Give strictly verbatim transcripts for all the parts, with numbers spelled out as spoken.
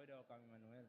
Oi do kami Manuel.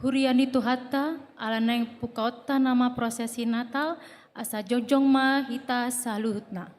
Huria ni Tuhanta, ala naeng pungkaonta nama prosesi Natal, asa jongjong ma hita saluhutna.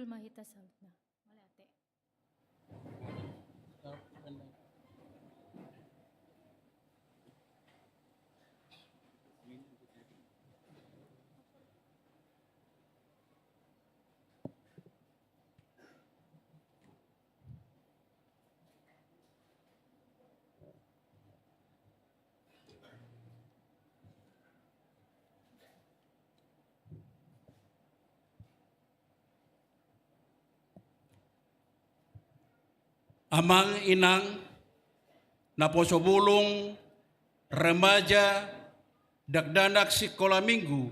Ma hita saluhutna. Mauliate. Amang inang, naposo bulung, remaja, dakdanak sikola minggu,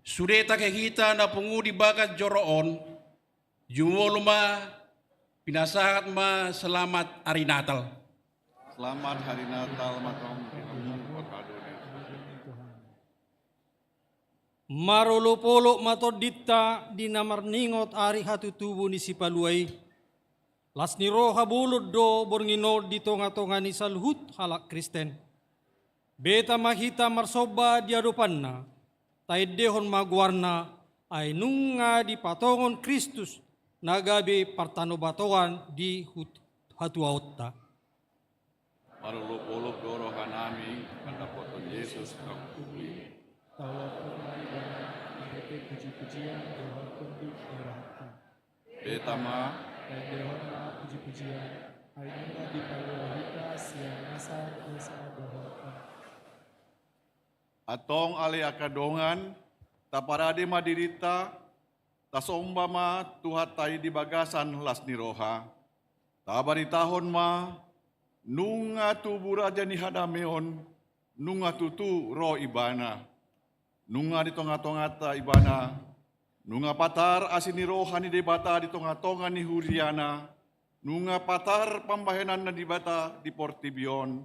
sude take hita na pungu di bagas joro on, jumolo ma, pinasahat ma selamat ari Natal. Selamat hari Natal ma tong di hamu parhalado ni. Marolopolop ma tondinta di na marningot ari hatutubu ni Sipalua i. Las ni roha bolon do borngin on di tongatonga ni saluhut halak Kristen. Beta ma hita marsomba di adopanna, taendehon ma goarna, ai nunga dipatongon Kristus na gabe partanobatoan di hut-, hatuaonta. Marolopolop do rohanami mandapothon Jesus na umtubu i. Taulophon ma ibana marhite pujipujian dohot tonduk ni rohanta. Beta ma. Taendehon ma pujipujian, ai nunga dipalua hita sian nasa dosa dohot. Antong ale angka dongan, taparade ma dirinta, tasomba ma Tuhanta i di bagasan las ni roha. Tabaritahon ma, nunga tubu Raja ni Hadameon, nunga tutu ro Ibana. Nunga di tongatonganta Ibana, nunga patar asi ni roha ni Debata di tongatonga ni huriaNa, nunga patar pambahenanna Debata di portibi on,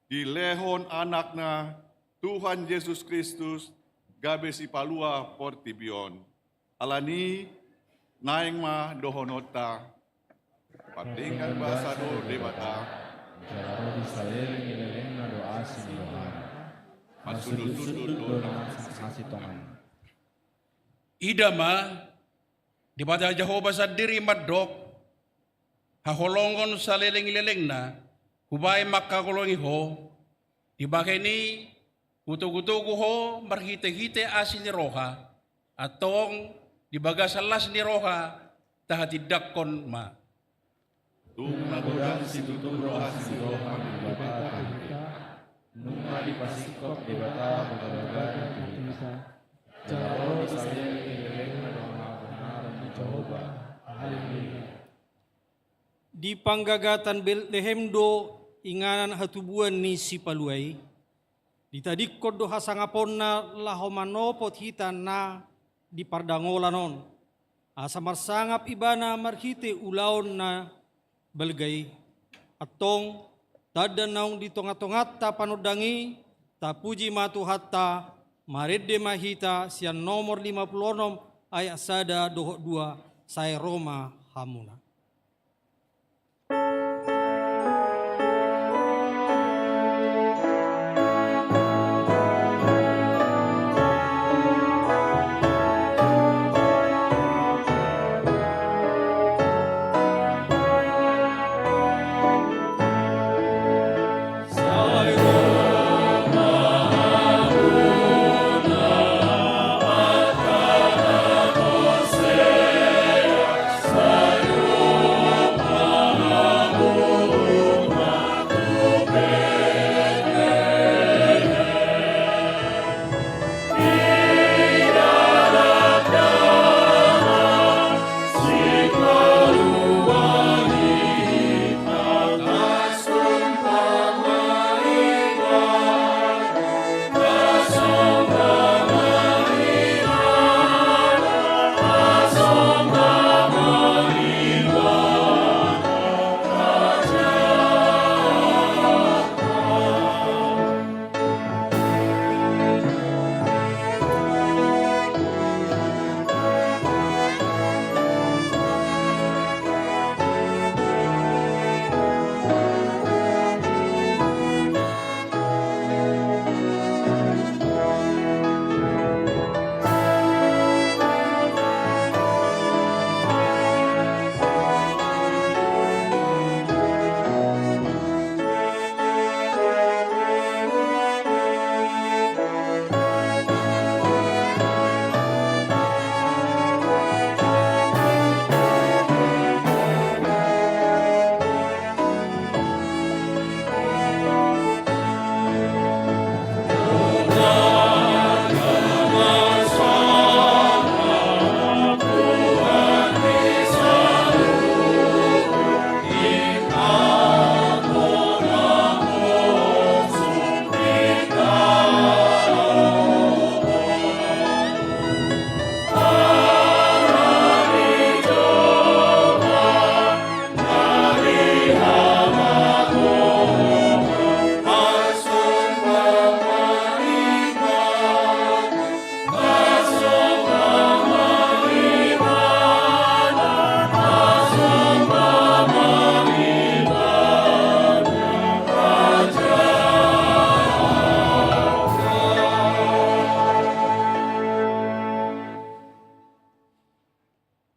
dilehon AnakNa, Tuhan Jesus Kristus, gabe Sipalua portibi on. Alani, naeng ma dohononta. Pardenggan basa do Debata. Jala ro di saleleng ni lelengna do asi ni rohana. Marsundutundut do na manghasintongan. Ida ma, Debata Jahowa sandiri mandok, haholongon saleleng ni lelengna, hubahen mangkaholongi ho, dibahen i, hutogutogu ho marhitehite asi ni roha, antong di bagasan las ni roha tahatindangkon ma. Tung na godang situtu roha ni roha ni Debata tu hita, nunga dipasingkop Debata bagabagana tu hita. Jala ro di saleleng ni lelengna do habonaran ni Jahowa. Haleluya. Di panggagatan Betlehem do inganan hatubuan ni Sipalua i. Ditadingkon do hasangaponna laho manopot hita na di pardangolan on. Asa marsangap Ibana marhite ulaon na balga i. Antong, tanda naung di tongatonganta panondang i, tapuji ma Tuhanta, marende ma hita sian nomor lima pulu onom ayat sada dohot dua, sai ro ma hamuna.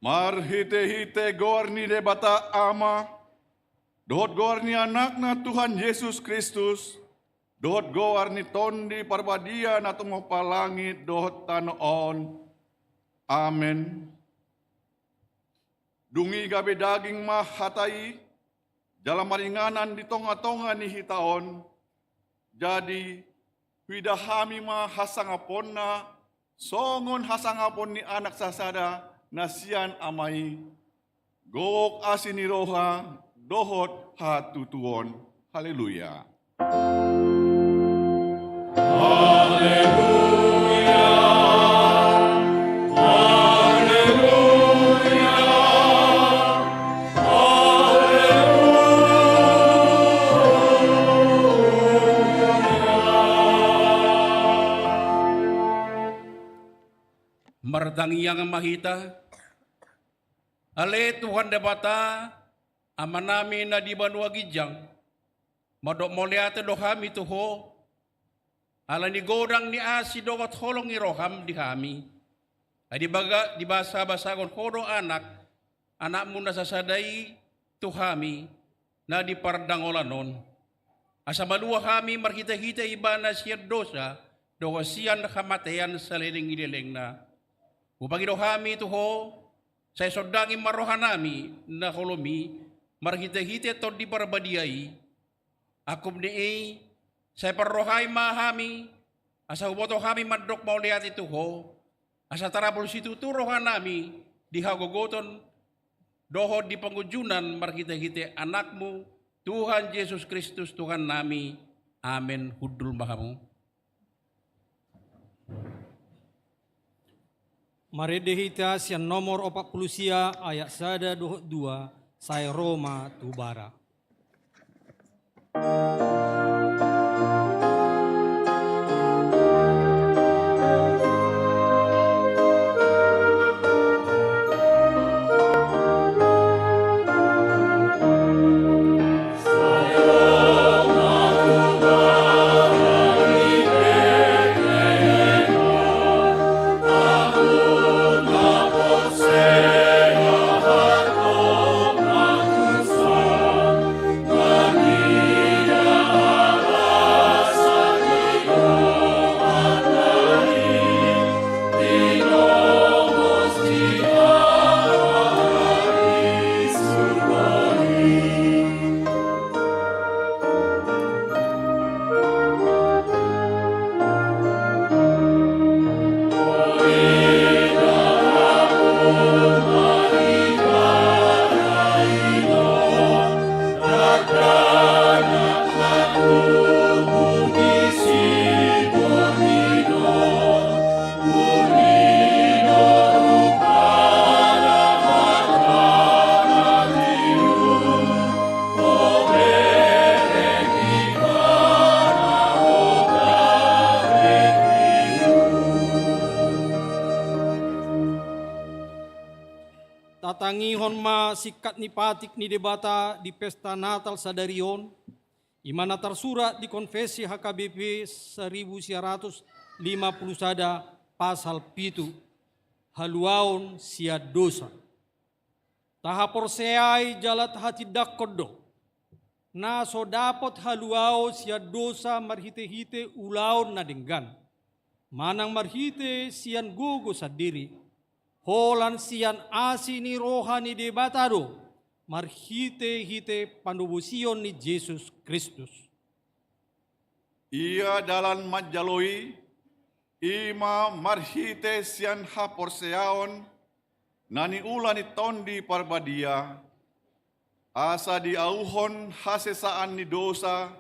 Marhite-hite goar ni Debata Ama, dohot goar ni Anakna Tuhan Jesus Kristus, dohot goar ni Tondi Parbadia na tumompa langit dohot tano on. Amen. Dung i gabe daging ma hata i, jala maringanan di tonga-tonga ni hita on. Jadi, huida hami ma hasangaponna, songon hasangapon ni Anak sasada na sian Ama i, gok asi ni roha, dohot hatutuon. Haleluya. Haleluya. Haleluya. Haleluya. Martangiang ma hita. Ale Tuhan Debata, Amanami na di banua ginjang, mandok mauliate do hami tu Ho, ala ni godang ni asi dohot holong ni roham di hami. Ai dibaga-, dibasabasahon Ho do Anak, Anakmu na sasada i tu hami, na di pardangolan on. Asa malua hami marhite-hite Ibana sian dosa, dohot sian hamatean saleleng ni lelengna. Hupangido hami tu Ho, sai sondangi ma rohanami na holom i, marhite-hite Tondi Parbadia i. Angkup ni i, sai parrohai ma hami, asa huboto hami mandok mauliate tu Ho, asa tarapul situtu rohanami di hagogoton dohot di pangunjunan marhite-hite Anakmu, Tuhan Jesus Kristus Tuhannami. Amen. Hundul ma hamu. Marende hita sian nomor opat pulu sia ayat sada dohot dua, sai ro ma tu bara. Tatangihon ma singkat ni patik ni Debata di pesta Natal sadari on, i ma na tarsurat di Konfesi H K B P seribu sia ratus lima pulu sada pasal pitu, haluaon sian dosa. Tahaporseai jala tahatindangkon do, na so dapot haluaon sian dosa marhite-hite ulaon na denggan, manang marhite sian gogo sandiri, holan sian asi ni roha ni Debata do, marhite-hite panobosion ni Jesus Kristus. Ia dalan manjalo i, i ma marhite sian haporseaon na niula ni Tondi Parbadia, asa diauhon hasesaan ni dosa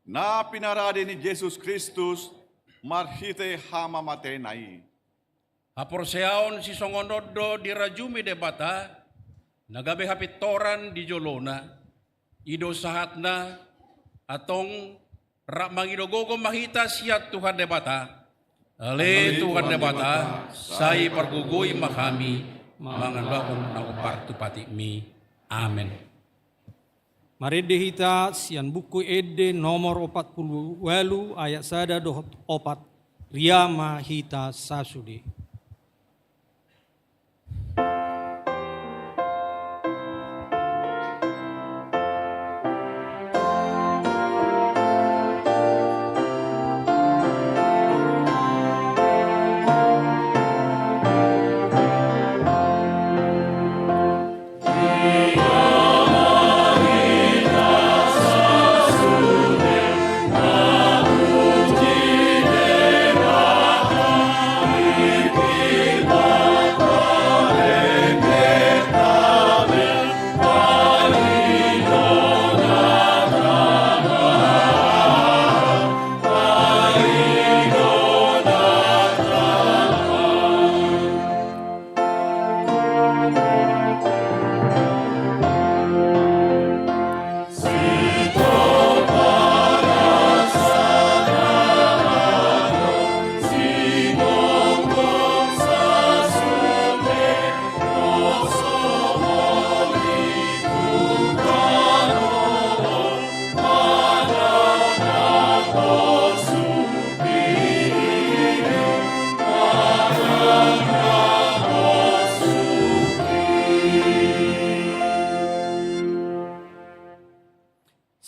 na pinarade ni Jesus Kristus marhite hamamatena i. Haporseaon sisongon on do dirajumi Debata, na gabe hapintoran di jolona. I do sahatna, antong rap mangido gogo ma hita sian Tuhan Debata. Ale Tuhan Debata, sai pargogoi ma hami, mangulahon na hombar tu patikmi. Amen. Marende hita sian Buku Ende nomor opat pulu ualu ayat sada dohot opat, ria ma hita sasude.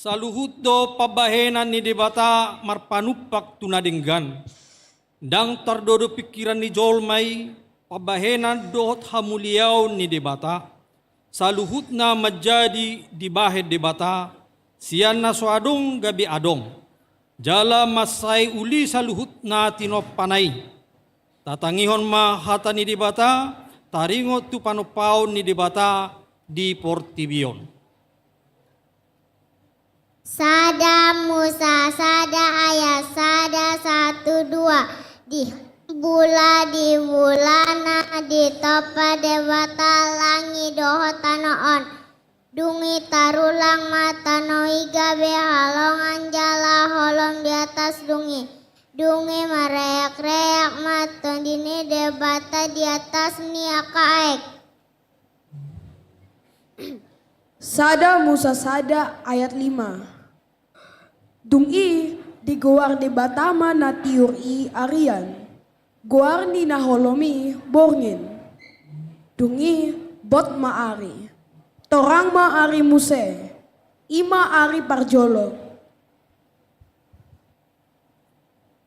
Saluhut do pambahenan ni Debata marpanumpak tu na denggan. Ndang tardodo pingkiran ni jolma i pambahenan dohot hamuliaon ni Debata. Saluhutna manjadi dibahen Debata, sian na so adong gabe adong. Jala mansai uli saluhutna tinompana i. Tatangihon ma hata ni Debata, taringot tu panompaon ni Debata di portibi on. Sada Musa sada ayat sada satu dua. Di bula di bulana ditompa Debata langit dohot tano on. Dung i tarulang ma tano i gabe halongan jala holom di atas dung i. Dung i mareak-reak ma tondi ni Debata di atas ni angka aek. Sada Musa sada ayat lima. Dung i digoar Debata ma na tiur i arian. Goar ni na holom i borngin. Dung i bot ma ari. Torang ma ari muse. I ma ari parjolo.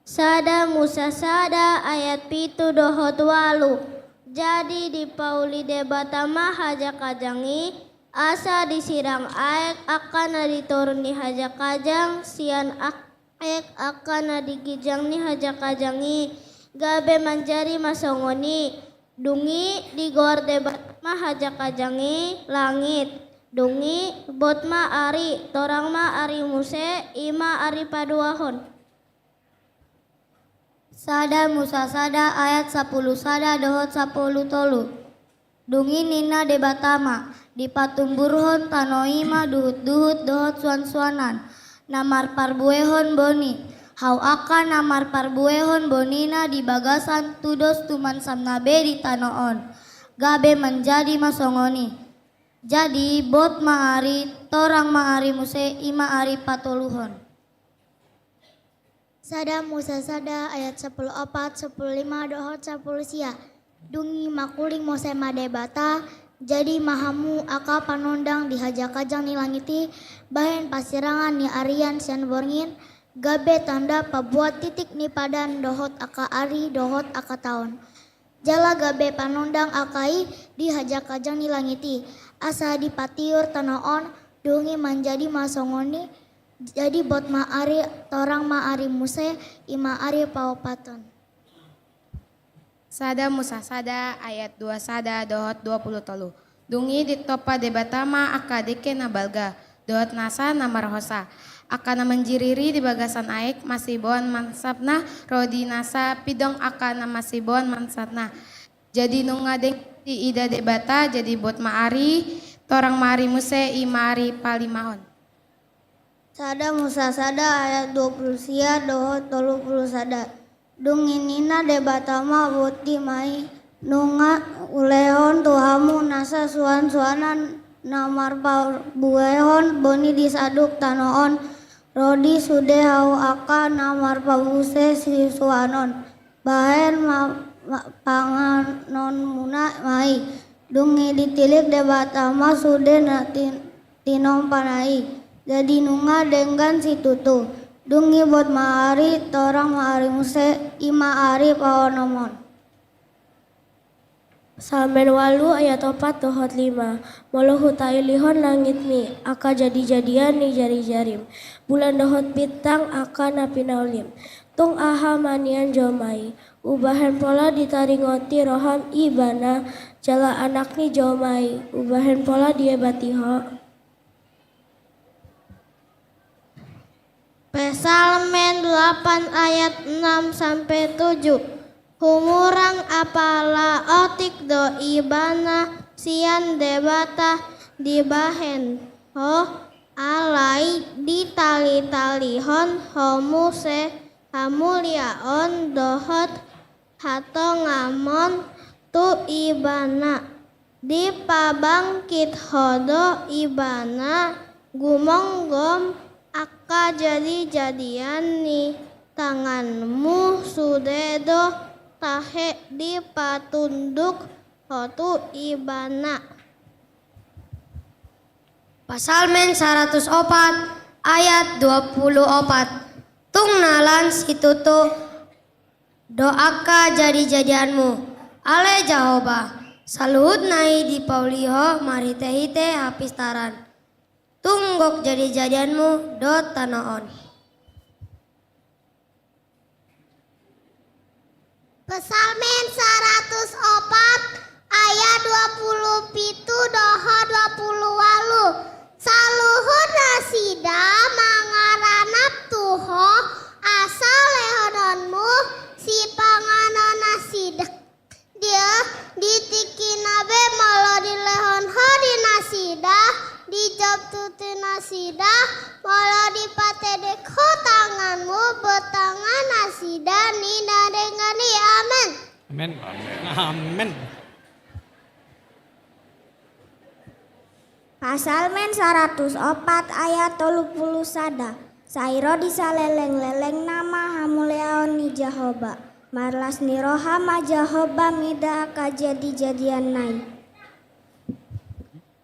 Sada Musa sada ayat pitu dohot ualu. Jadi dipauli Debata ma hajakajang i, asa disirang aek angka na di toru ni hajakajang sian aek angka na di ginjang ni hajakajang i, gabe manjadi ma songon i. Dung i digoar Debata ma hajakajang i langit. Dung i bot ma ari, torang ma ari muse, i ma ari paduahon. Sada Musa sada ayat sapulu sada dohot sapulu tolu. Dung i ninna Debata ma, dipatumburhon tano i ma duhut-duhut dohot suan-suanan, na marparbuehon boni, hau angka na marparbuehon bonina di bagasan tudos tumansam na be di tano on, gabe manjadi ma songon i. Jadi bot ma ari, torang ma ari muse, i ma ari patoluhon. Sada Musa sada ayat sapulu opat, sapulu lima dohot sapulu sia. Dung i mangkuling muse ma Debata, jadi ma hamu angka panondang di hajakajang ni langit i, bahen pansirangan ni arian sian borngin, gabe tanda pabuat titik ni padan dohot angka ari dohot angka taon. Jala gabe panondang angka i di hajakajang ni langit i, asa dipatiur tano on, dung i manjadi ma songon i. Jadi bot ma ari, torang ma ari muse, i ma ari paopathon. Sada Musa sada ayat dua sada dohot dua pulu tolu. Dung i ditompa Debata ma angka dengke na balga dohot nasa na marhosa, angka na manjiriri di bagasan aek masiboan mansatna ro di nasa pidong angka na masiboan mansatna. Jadi nunga denggan diida Debata, jadi bot ma ari, torang ma ari muse, i ma ari palimahon. Sada Musa sada ayat dua pulu sia dohot tolu pulu sada. Dung i ninna Debata ma, boti ma i, nunga hulehon tu hamu nasa suan-suanan na marparbuehon boni di saduk tano on, ro di sude hau angka na marpamuse sisuanon. Bahen ma panganonmuna ma i. Dung i ditilik Debata ma sude na tinompana i. Jadi nunga denggan situtu. Dung i bot ma ari, torang ma ari muse, i ma ari paonomhon. Psalmen ualu ayat opat dohot lima. Molo hutailihon langit ni angka jadijadian ni jarijarim, bulan dohot bintang angka na pinaulim, tung aha ma nian jolma i? Hubahen pola ditaringoti roham ibana, jala anak ni jolma i hubahen pola diebati ho. Psalmen delapan ayat enam sampe tujuh. Humurang apala otik do ibana sian Debata dibahen ho, alai ditalitalihon ho muse hamuliaon dohot hatongamon tu ibana. Dipabangkit ho do ibana, gumomgom angka jadijadian ni tanganmu, sude do tahe dipatunduk ho tu ibana. Psalmen saratus opat Ayat dua puluh opat. Tung nalan situtu do angka jadijadianmu, ale Jahowa, saluhutna i dipauli Ho marhitehite hapistaran. Tung gok jadijadianmu do tano on. Psalmen saratus opat ayat dua puluh pitu dohot dua puluh ualu. Saluhut nasida mangaranap tu Ho asa lehononmu sipanganon nasida. Dia, di tingkina be molo dilehon Ho di nasida, dijawab tutu nasida, molo dipatedek Ho tanganmu, botangan nasida ninna denggan i. Amen. Amen. Amen. Psalmen saratus opat ayat tolu pulu sada. Sai ro di salelenglelengna ma hamuliaon ni Jahowa. Marlas ni roha ma Jahowa mida angka jadijadianna i.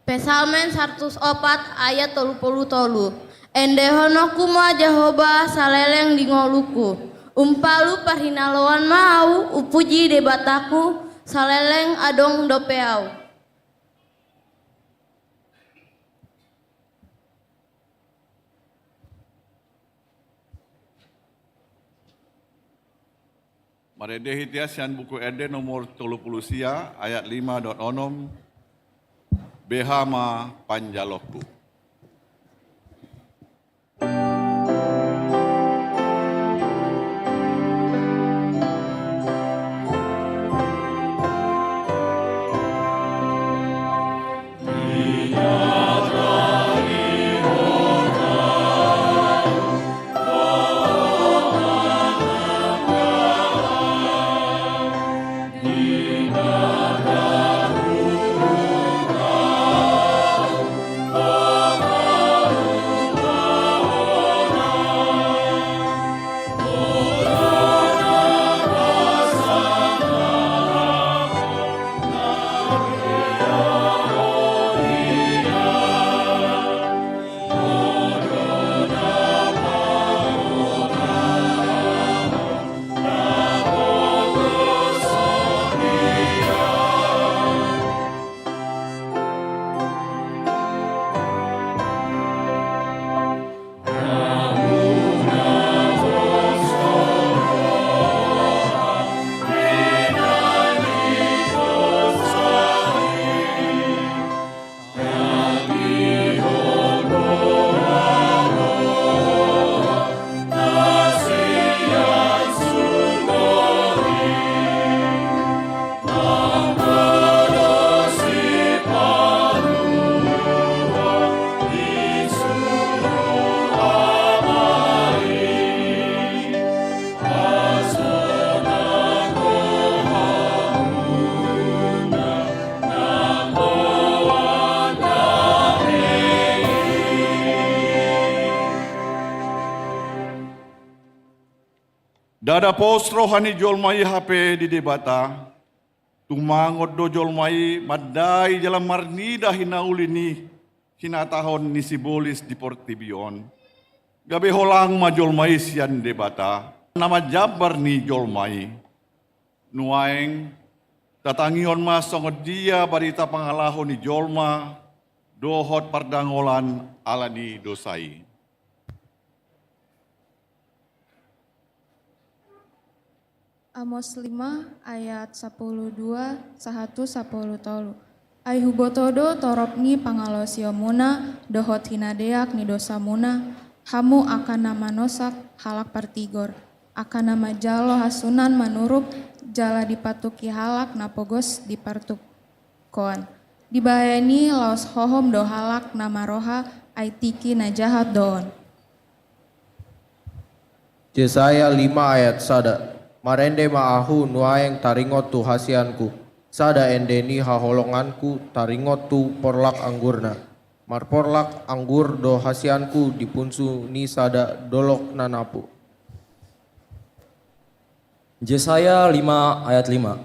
Psalmen saratus opat ayat tolu pulu tolu. Endehononku ma Jahowa saleleng di ngolungku. Umpalu parhinaloan ma ahu, umpuji Debataku, saleleng adong dope ahu. Marende hita sian Buku Ende nomor tolu pulu sia ayat lima dohot onom. Beha ma panjaloonku. Ndada pos roha ni jolma i hape di Debata. Tumangon do jolma i mandai jala marnida hinauli ni hinatahon ni sibolis di portibi on. Gabe holang ma jolma i sian Debata, na manjambar ni jolma i. Nuaeng, tatangihon ma songon dia barita pangalaho ni jolma dohot pardangolan ala ni dosa i. Amos lima ayat sapuluh dua sahat tu sapuluh tolu. Ai huboto do torop ni pangalaosionmuna dohot hinadeak ni dosamuna, hamu angka na manosak halak partigor, angka na manjalo hasunan manuruk jala dipatuki halak na pogos di partukkoan. Dibahen i laos hohom do halak na marroha, ai tingki na jahat do on. Jesaya lima ayat sada. Marende ma ahu nuaeng taringot tu hasianku, sada ende ni haholonganku taringot tu porlak anggurna. Marporlak anggur do hasianku di punsu ni sada dolok na napu. Jesaya lima ayat lima.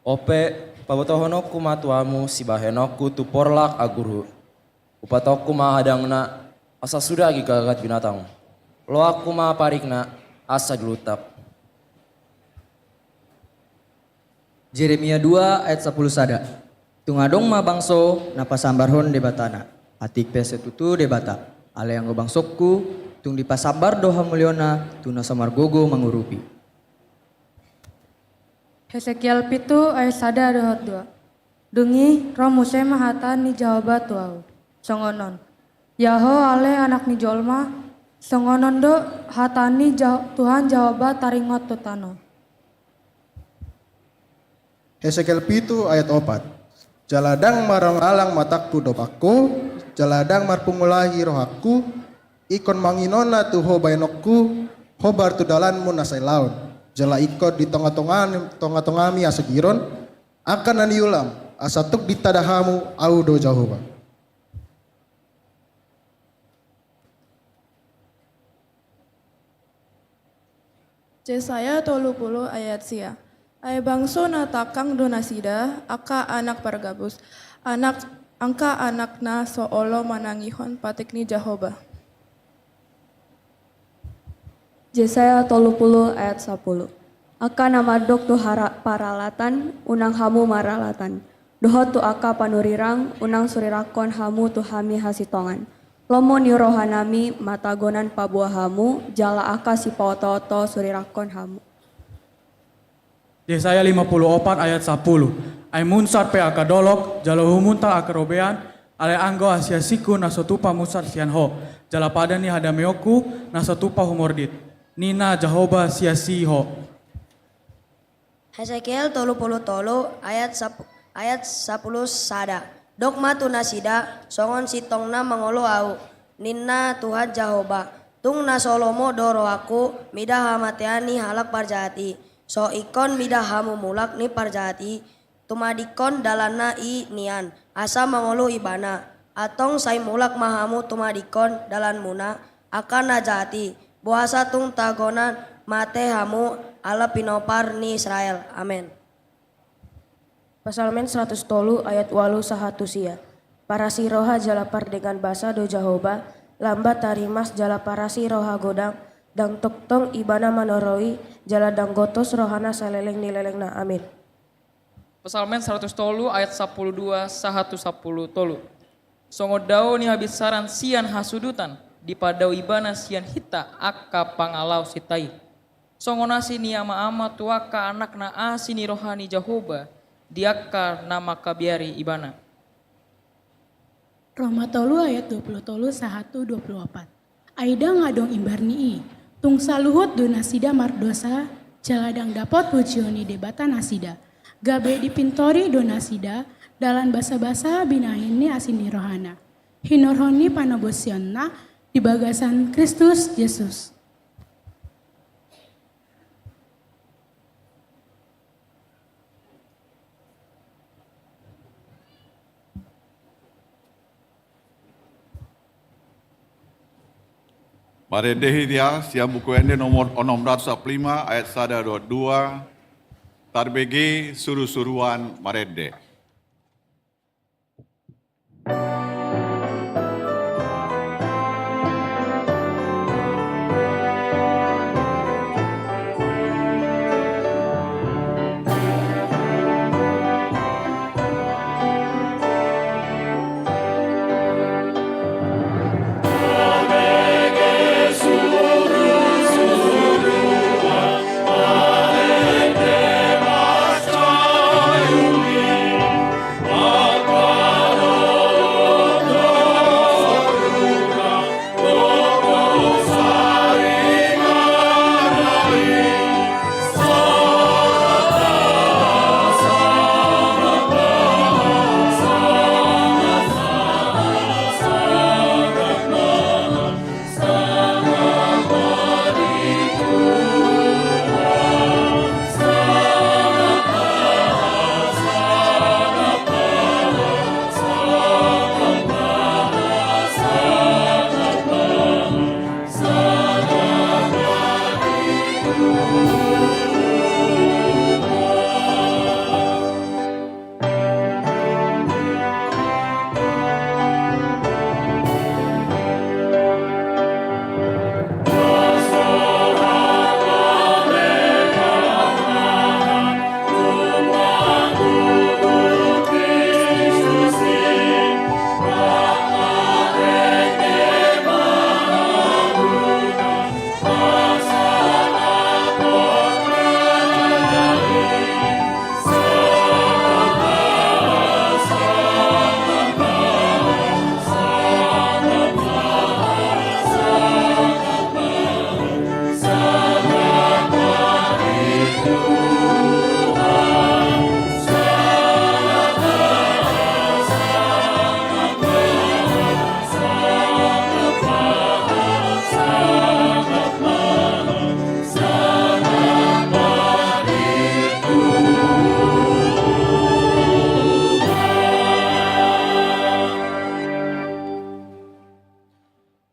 Ope, pabotohononku ma tu hamu sibahenonku tu porlak anggurhu. Hupatokku ma hadangna, Asa suda gigagat binatang, loakku ma parikna asa diluntap. Jeremia dua ayat sapuluh sada. Tung adong ma bangso na pasambarhon Debatana, atik pe so tutu Debata. Alai anggo bangsongku, tung dipasambar do hamulionna tu na so margogo mangurupi. Hesekiel pitu ayat sada dohot dua. Dung i ro muse ma hata ni Jahowa tu ahu songon on: Ia ho ale anak ni jolma, songon on do hata ni Jah- Tuhan Jahowa taringot tu tano. Hesekiel pitu ayat opat. Jala ndang marangalang matangku dopanku, jala ndang marpungulahi rohangku, ingkon manginona tu ho baenonku, hombar tu dalanmu na sailaon, jala ingkon di tonga-tonga- tonga-tongami asa giron, angka na niulam, asa tung ditada hamu ahu do Jahowa. Jesaya tolu pulu ayat sia. Ai bangso na tangkang do nasida, angka anak pargabus, anak, angka anak na so olo manangihon patik ni Jahowa. Jesaya tolu pulu ayat sapuluh. Angka na mandok tu hara- paralatan, unang hamu maralatan. Dohot tu angka panurirang, unang surirangkon hamu tu hami hasintongan. Lomo ni rohanami ma tagonan paboa hamu, jala angka sipaoto-oto surirangkon hamu. Jesaya lima pulu opat ayat sapuluh. Ai munsat pe angka dolok, jala humuntal angka robean, alai anggo asi-asingku na so tupa munsat sian ho, jala padan ni hadameonku na so tupa humordit, ninna Jahowa, siasi ho. Hesekiel tolu pulu tolu ayat sap- ayat sapuluh sada. Dok ma tu nasida, songon sintongna mangolu ahu, ninna Tuhan Jahowa. Tung na so lomo do rohangku mida hamatean ni halak parjahat i. So ingkon mida hamu mulak ni parjahat i, tumadingkon dalanna i nian, asa mangolu ibana. Antong sai mulak ma hamu tumadingkon dalanmuna, angka na jahat i, boasa tung tagonan mate hamu ala pinompar ni Israel. Amen. Psalmen seratus tolu ayat ualu sahat tu sia. Parasi roha jala pardenggan basa do Jahowa, lambat tarimas jala parasi roha godang, ndang tongtong ibana manoroi, jala ndang gotos rohana saleleng ni lelengna. Amin. Psalmen seratus tolu ayat sapuluh dua sahat tu sapuluh tolu. Songon dao ni habinsaran sian hasudutan, dipadao ibana sian hita angka pangalaosinta i. Songon asi ni ama-ama tu angka anakna asi ni roha ni Jahowa di angka na mangkabiari ibana. Roma tolu ayat dua puluh tolu sahat tu dua puluh opat. Ai ndang adong imbar ni i, tung saluhut do nasida mardosa, jala ndang dapot pujion ni Debata nasida. Gabe dipintori do nasida dalan basa-basa binahen ni asi ni rohana, hinorhon ni panobusionna di bagasan Kristus Jesus. Marende hita sian Buku Ende nomor onom ratus sampulu lima ayat sada dohot dua, tarbege suru-suruan marende.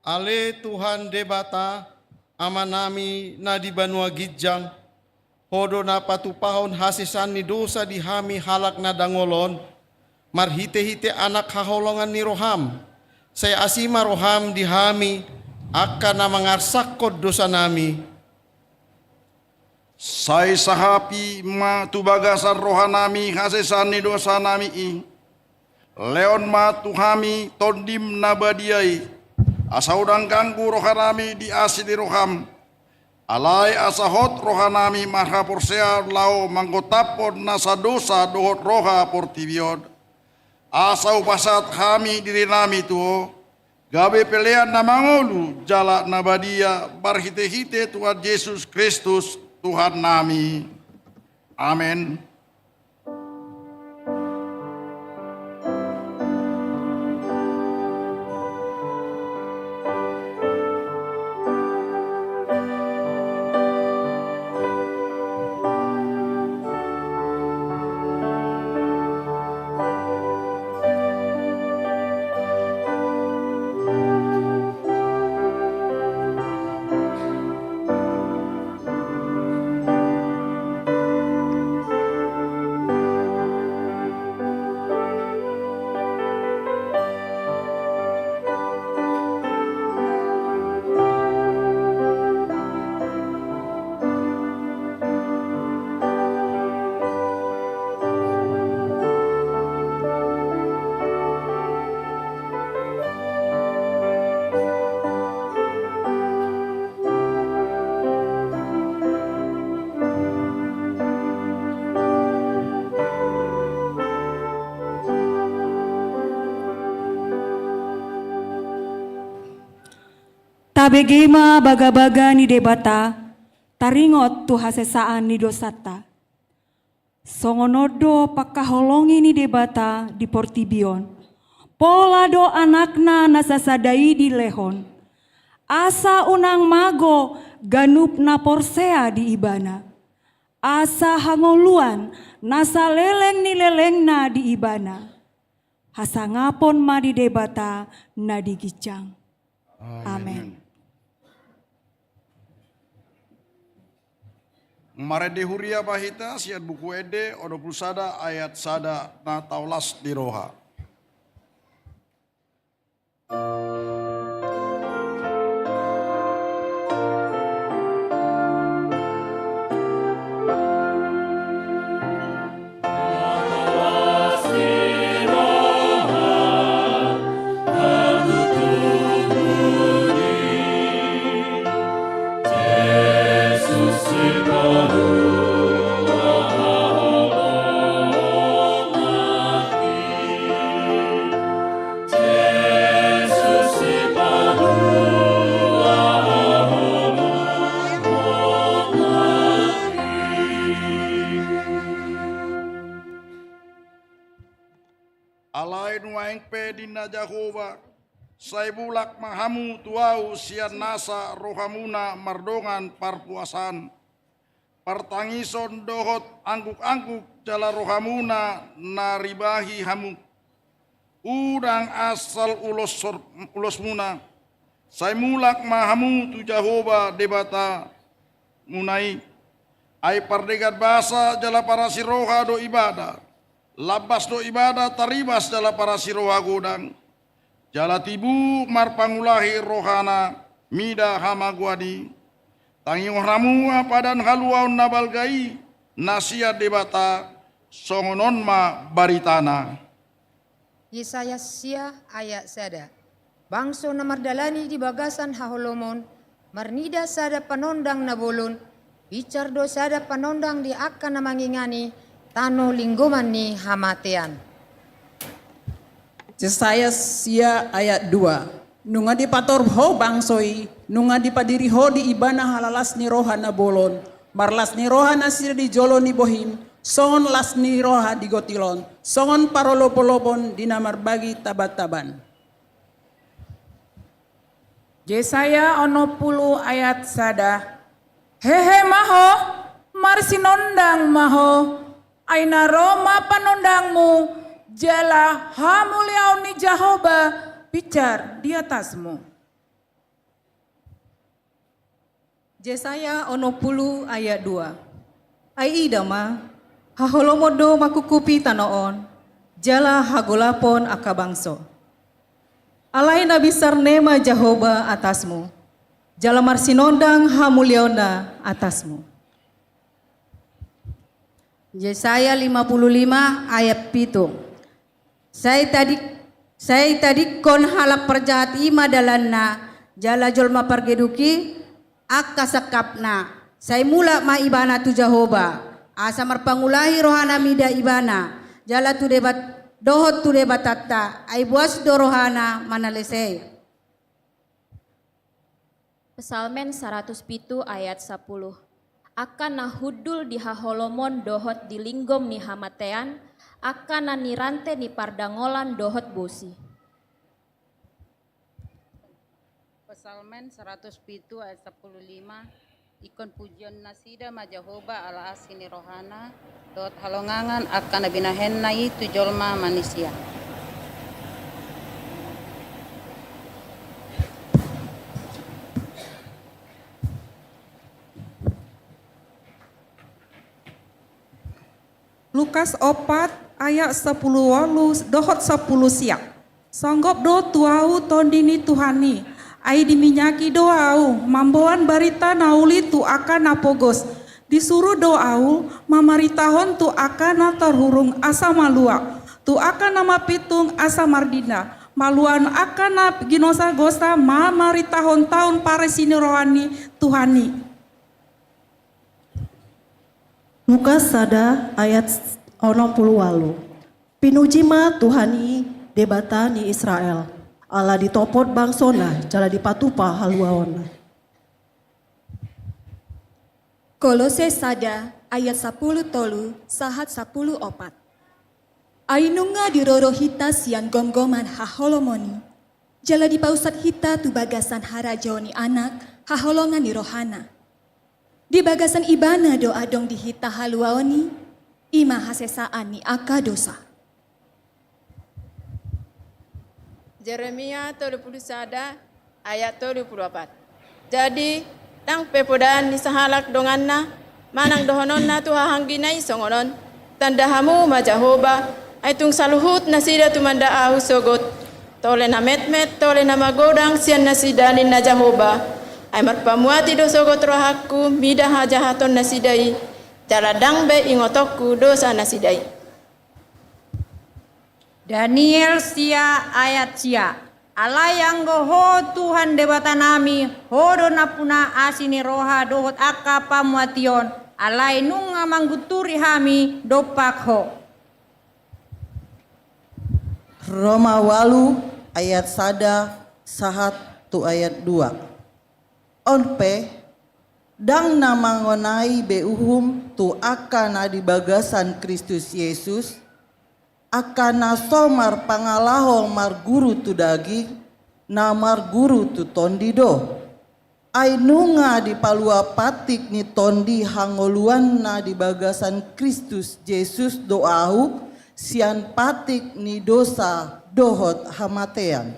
Ale Tuhan Debata, Amanami na di banua ginjang, Ho do na patupahon hasesaan ni dosa di hami halak na dangol on, marhitehite Anak haholongan ni roham. Sai asi ma roham di hami, angka na mangarsakkon dosanami. Sai sahapi ma tu bagasan rohanami hasesaan ni dosanami i. Lehon ma tu hami Tondim na badia i, asa unang ganggu rohanami di asi ni roham. Alai asa hot rohanami marhaporseaon laho manggotaphon nasa dosa dohot roha portibi on. Asa hupasahat hami dirinami tu Ho, gabe pelean na mangolu jala na badia, marhitehite Tuhan Jesus Kristus, Tuhannami. Amen. Tabege ma bagabaga ni Debata, taringot tu hasesaan ni dosanta. Songon on do pangkaholongi ni Debata di portibi on. Pola do Anakna na sasada i dilehon, asa unang mago ganup na porsea di Ibana, asa hangoluan na saleleng ni lelengna di Ibana. Hasangapon ma di Debata na di ginjang. Amen. Amen. Marende huria ma hita sian Buku Ende onom pulu sada ayat sada na taulas di roha. Alai nuaeng pe ninna Jahowa, sai mulak ma hamu tu Ahu sian nasa rohamuna mardongan parpuasaan, partangison dohot angguk-angguk jala rohamuna na ribahi hamu. Unang asal ulos sor-, ulosmuna, sai mulak ma hamu tu Jahowa Debatamuna i. Ai pardegan basa jala parasi roha do Ibana. Lambas do Ibana taribas jala parasi roha godang. Jala tibu marpangulahi rohana mida hamagoan i. Tangihon hamu ma padan haluaon na balga i na sian Debata, songon on ma baritana. Yesaya sia ayat sada. Bangso na mardalani di bagasan haholomon, marnida sada panondang na bolon, pincar do sada panondang di angka na mangingani tano linggoman ni hamatean. Yesaya sia ayat dua. Nunga dipatorop Ho bangso i, nunga dipadiri Ho di ibana halalas ni roha na bolon, marlas ni roha nasida di jolo ni bohim, songon las ni roha di gotil on, songon parolopolopon di na marbagi tabantaban. Jesaya onom pulu ayat sada. Hehe ma ho, marsinondang ma ho, ai na ro ma panondangmu, jala hamuliaon ni Jahowa pincar di atasmu. Jesaya onom pulu ayat dua. Ai ida ma, haholomon do mangkukupi tano on, jala hagolapon angka bangso. Alai na binsar ne ma Jahowa atasmu, jala marsinondang hamuliaonna atasmu. Jesaya lima pulu lima ayat pitu. Sai tadik-, sai tadingkon halak parjahat i ma dalanna, jala jolma pargeduk i angka sangkapna. Sai mulak ma ibana tu Jahowa, asa marpangulahi rohana mida ibana, jala tu Debat-, dohot tu Debatanta, ai boas do rohana manalesei. Psalmen saratus pitu ayat sapuluh. Angka na hundul di haholomon dohot di linggom ni hamatean, angka na nirante ni pardangolan dohot bosi. Psalmen saratus pitu ayat sapuluh lima. Ingkon pujion nasida ma Jahowa ala asi ni rohana, dohot halongangan angka na binahenna i tu jolma manisia. Lukas opat ayat sapuluh ualu dohot sapuluh sia. Songgop do tu ahu Tondi ni Tuhan i, ai diminyaki do ahu mamboan barita na uli tu angka na pogos. Disuru do ahu mamaritahon tu angka na tarhurung asa malua, tu angka na mapintung asa mardinda, maluahon angka na ginosagosa, mamaritahon taon parisi ni roha ni Tuhan i. Lukas sada ayat onom pulu ualu. Pinuji ma Tuhan i, Debata ni Israel, ala ditopot bangsona jala dipatupa haluaonna. Kolose sada ayat sapuluh tolu sahat sapuluh opat. Ai nunga diroro hita sian gomgoman haholomon i, jala dipausat hita tu bagasan harajaon ni Anak haholongan ni rohana. Di bagasan Ibana do adong di hita haluaon i, i ma hasesaan ni angka dosa. Jeremia tolu pulu sada ayat tolu pulu opat. Jadi, ndang pe podaan ni sahalak donganna, manang dohononna tu hahaanggina i songon on: Tanda hamu ma Jahowa, ai tung saluhut nasida tumanda ahu sogot. Tole na metmet, tole na magodang sian nasida, ninna Jahowa. Ai marpamuati do sogot rohangku mida hajahaton nasida i, jala ndang be ingotonku dosa nasida i. Daniel sia ayat sia. Alai anggo Ho Tuhan Debatanami, Ho do nampuna asi ni roha dohot angka pamuation, alai nunga manggunturi hami dompak Ho. Roma ualu ayat sada sahat tu ayat dua. On pe, ndang na mangonai be uhum tu angka na di bagasan Kristus Jesus, angka na so marpangalaho marguru tu daging, na marguru tu Tondi do. Ai nunga dipalua patik ni Tondi hangoluan na di bagasan Kristus Jesus do ahu sian patik ni dosa dohot hamatean.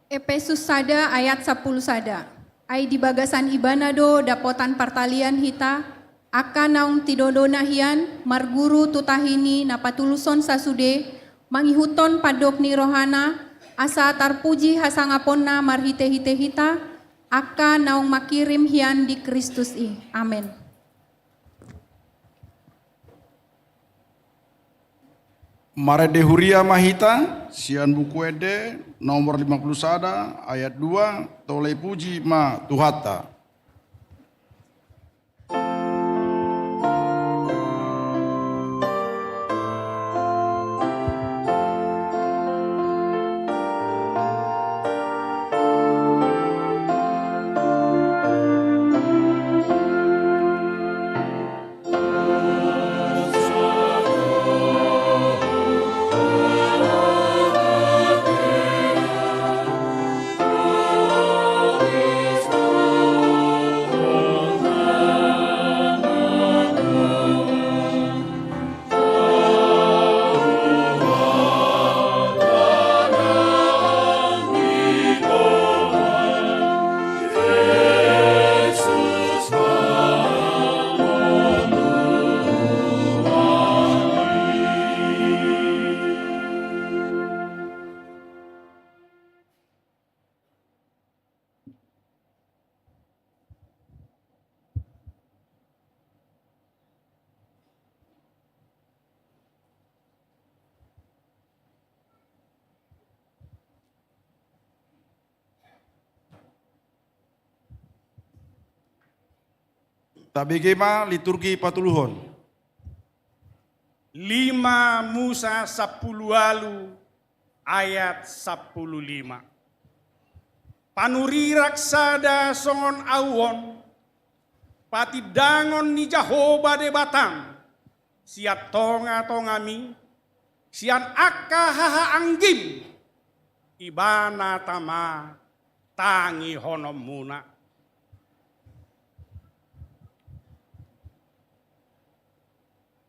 Epesus sada ayat sapuluh sada. Ai di bagasan Ibana do dapotan partalian hita, angka naung tinodona hian marguru tu tahini na patuluson sasude, mangihuthon pandok ni rohana, asa tarpuji hasangaponna marhitehite hita, angka naung mangkirim hian di Kristus i. Amen. Marende huria ma hita sian Buku Ende nomor lima puluh sada ayat dua, Tole puji ma Tuhanta. Tabege ma liturgi patoluhon. Lima Musa sampulu ualu ayat sampulu lima. Panurirang sada songon ahu on, patindangon ni Jahowa Debatam, sian tongatongami, sian angka hahaanggim, Ibana tama tangihononmuna.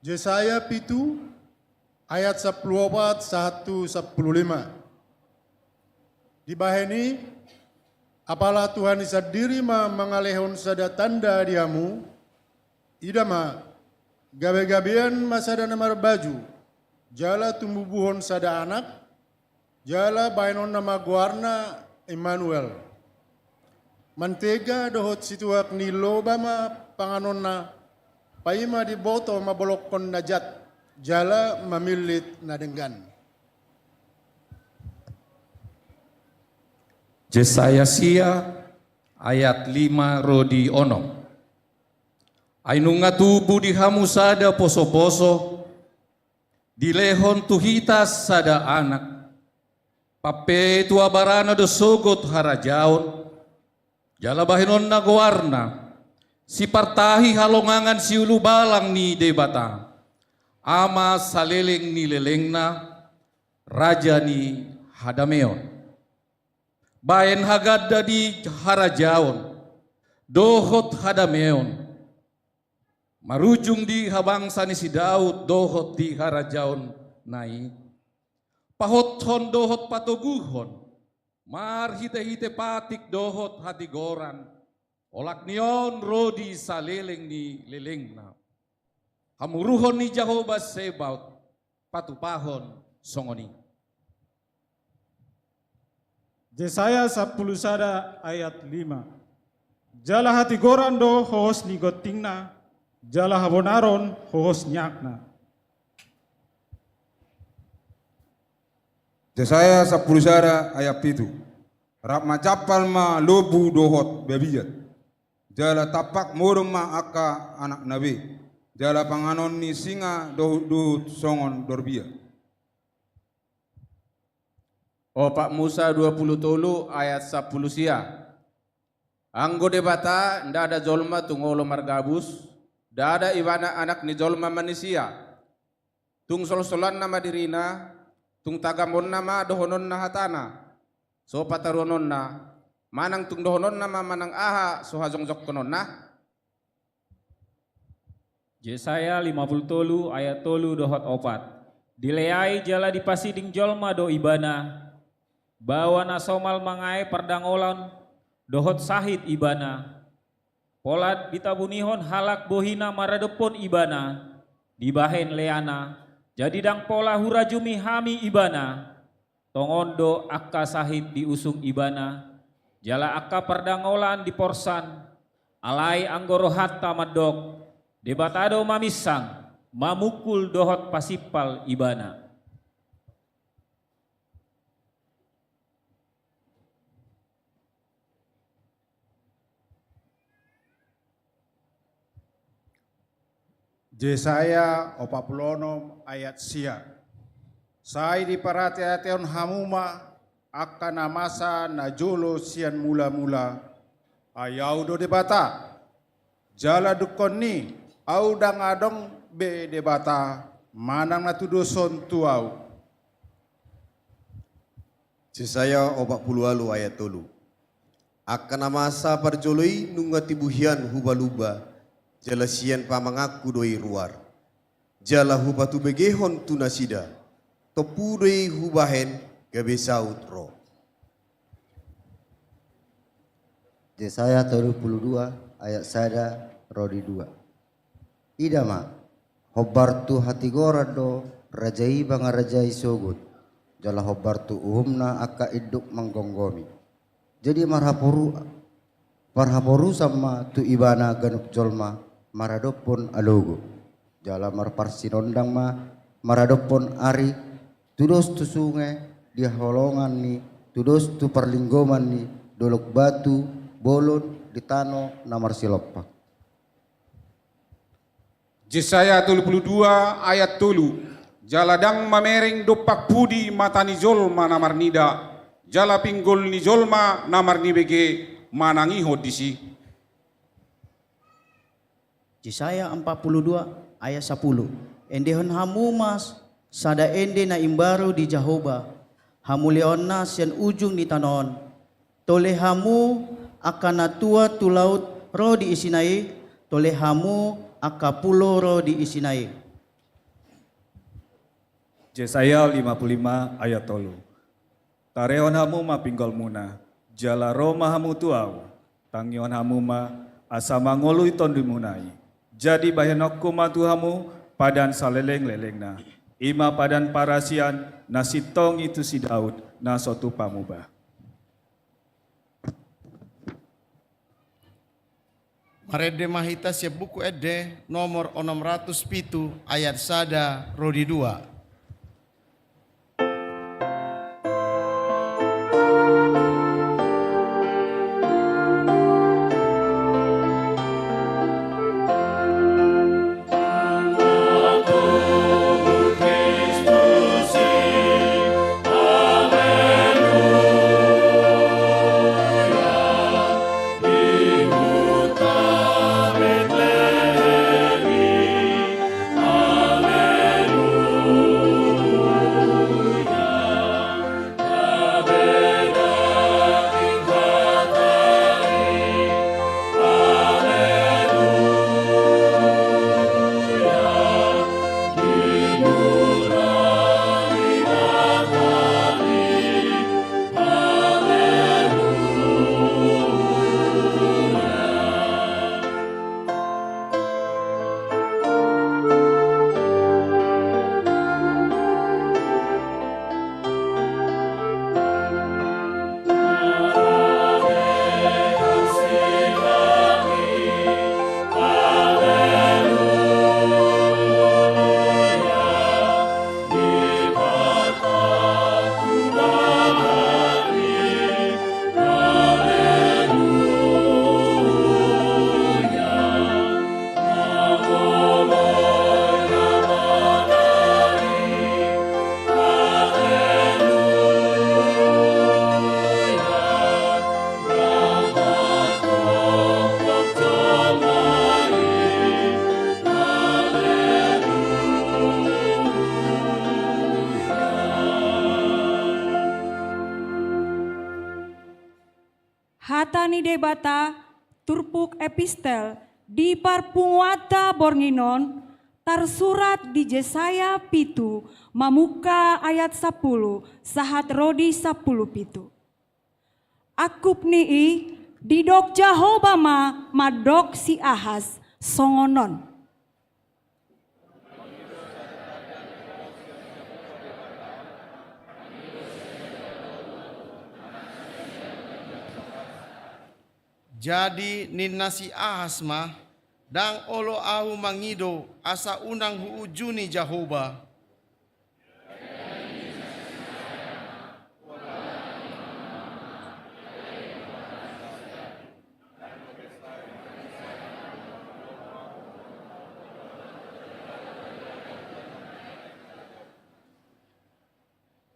Jesaya pitu ayat sampulu opat sahat tu sampulu lima. Dibahen i, apala Tuhan i sandiri ma mangalehon sada tanda di hamu, ida ma, gabegabean ma sada na marbaju, jala tumbubuhon sada anak, jala bahenonna ma goarna Immanuel. Mantega dohot situak ni loba ma panganonna, paima diboto mabolongkon na jat, jala mamillit na denggan. Jesaya sia ayat lima ro di onom. Ai nunga tubu di hamu sada posoposo, dilehon tu hita sada anak. Pape tu abarana do sogot harajaon, jala bahenonna goarna, Sipartahi halongangan siulubalang ni Debata, Ama saleleng ni lelengna, Raja ni hadameon. Baen haganda di harajaon dohot hadameon, marujung di habangsa ni si Daud dohot di harajaonna i. Pahothon dohot patoguhon, marhitehite patik dohot hatigoran, olat ni on ro di saleleng ni lelengna. Hamuruhon ni Jahowa Sebaot, patupahon songon i. Jesaya sampulu sada ayat lima. Jala hatigoran do hohos ni gontingna, jala habonaron hohos ni hakna. Jesaya sampulu sada ayat pitu. Rap majampal ma lombu dohot babiat, jala tampak modom ma angka anakna be, jala panganon ni singa dohutdohut songon dorbia. Opat Musa dua pulu tolu ayat sampulu sia. Anggo Debata ndada jolma tung olo margabus, ndada Ibana anak ni jolma manisia. Tung solsolanna ma dirina, tung tagamonna ma dohononna hatana, so pataruhononna, manang tung dohononna ma manang aha so hajongjongkononna? Jesaya lima pulu tolu ayat tolu dohot opat. Dileai jala dipasiding jolma do Ibana, baoa na somal mangae pardangolan dohot sahit Ibana. Pola ditabunihon halak bohina maradophon Ibana, dibahen leana, jadi ndang pola hurajumi hami Ibana. Tongon do angka sahit diusung Ibana, jala angka pardangolan diporsan, alai anggo rohanta mandok, Debata do maminsang, mamungkul dohot pasimpal Ibana. Jesaya opat pulu onom ayat sia. Sai diparateatehon hamu ma angka na masa na jolo sian mulamula, ai Ahu do Debata. Jala dungkon ni, Ahu ndang adong be Debata manang na tudoshon tu Ahu. Jesaya opat pulu ualu ayat tolu. Angka na masa parjolo i nunga tibu hian hupalumba, jala sian pamanganku do i ruar. Jala hupatubegehon tu nasida, tompu do i hubahen gabe saut ro. Jesaya tolu pulu dua ayat sada ro di dua. Ida ma, hombar tu hatigoran do raja i mangarajai sogot, jala hombar tu uhumna angka induk manggomgomi. Jadi marhaporu-, marhaporusan ma tu Ibana ganup jolma maradophon alogo. Jala marparsinondang ma maradophon ari, tudos tu sunge di holongan ni, tudos tu parlinggoman ni dolok batu bolon di tano na marsilompa. Jesaya tolu pulu dua ayat tolu. Jala ndang mamereng dompak pudi mata ni jolma na marnida, jala pinggol ni jolma na marnibege manangihon disi. Jesaya empat puluh dua ayat sapuluh. Endehon hamu ma sada ende na imbaru di Jahowa, hamuliaonna sian ujung ni tano on. Tole hamu angka na tua tu laut ro di isina i, tole hamu angka pulo ro di isina i. Jesaya lima puluh lima ayat tolu. Tarehon hamu ma pinggolmuna, jala ro ma hamu tu Ahu, tangihon hamu ma asa mangoloi tondimuna i. Jadi bahenonku ma tu hamu padan salelenglelengna, i ma padan parasian na sintong i tu si Daud na so tupa muba. Marende ma hita sian Buku Ende nomor onom ratus pitu ayat sada ro di dua. Hata ni Debata, turpuk epistel di parpunguanta borngin on, tarsurat di Jesaya pitu, mamungka ayat sampulu sahat ro di sampulu pitu. Angkup ni i, didok Jahowa ma mandok si Ahas songon on. Jadi ninna si Ahas ma, ndang olo ahu mangido asa unang huujuni Jahowa.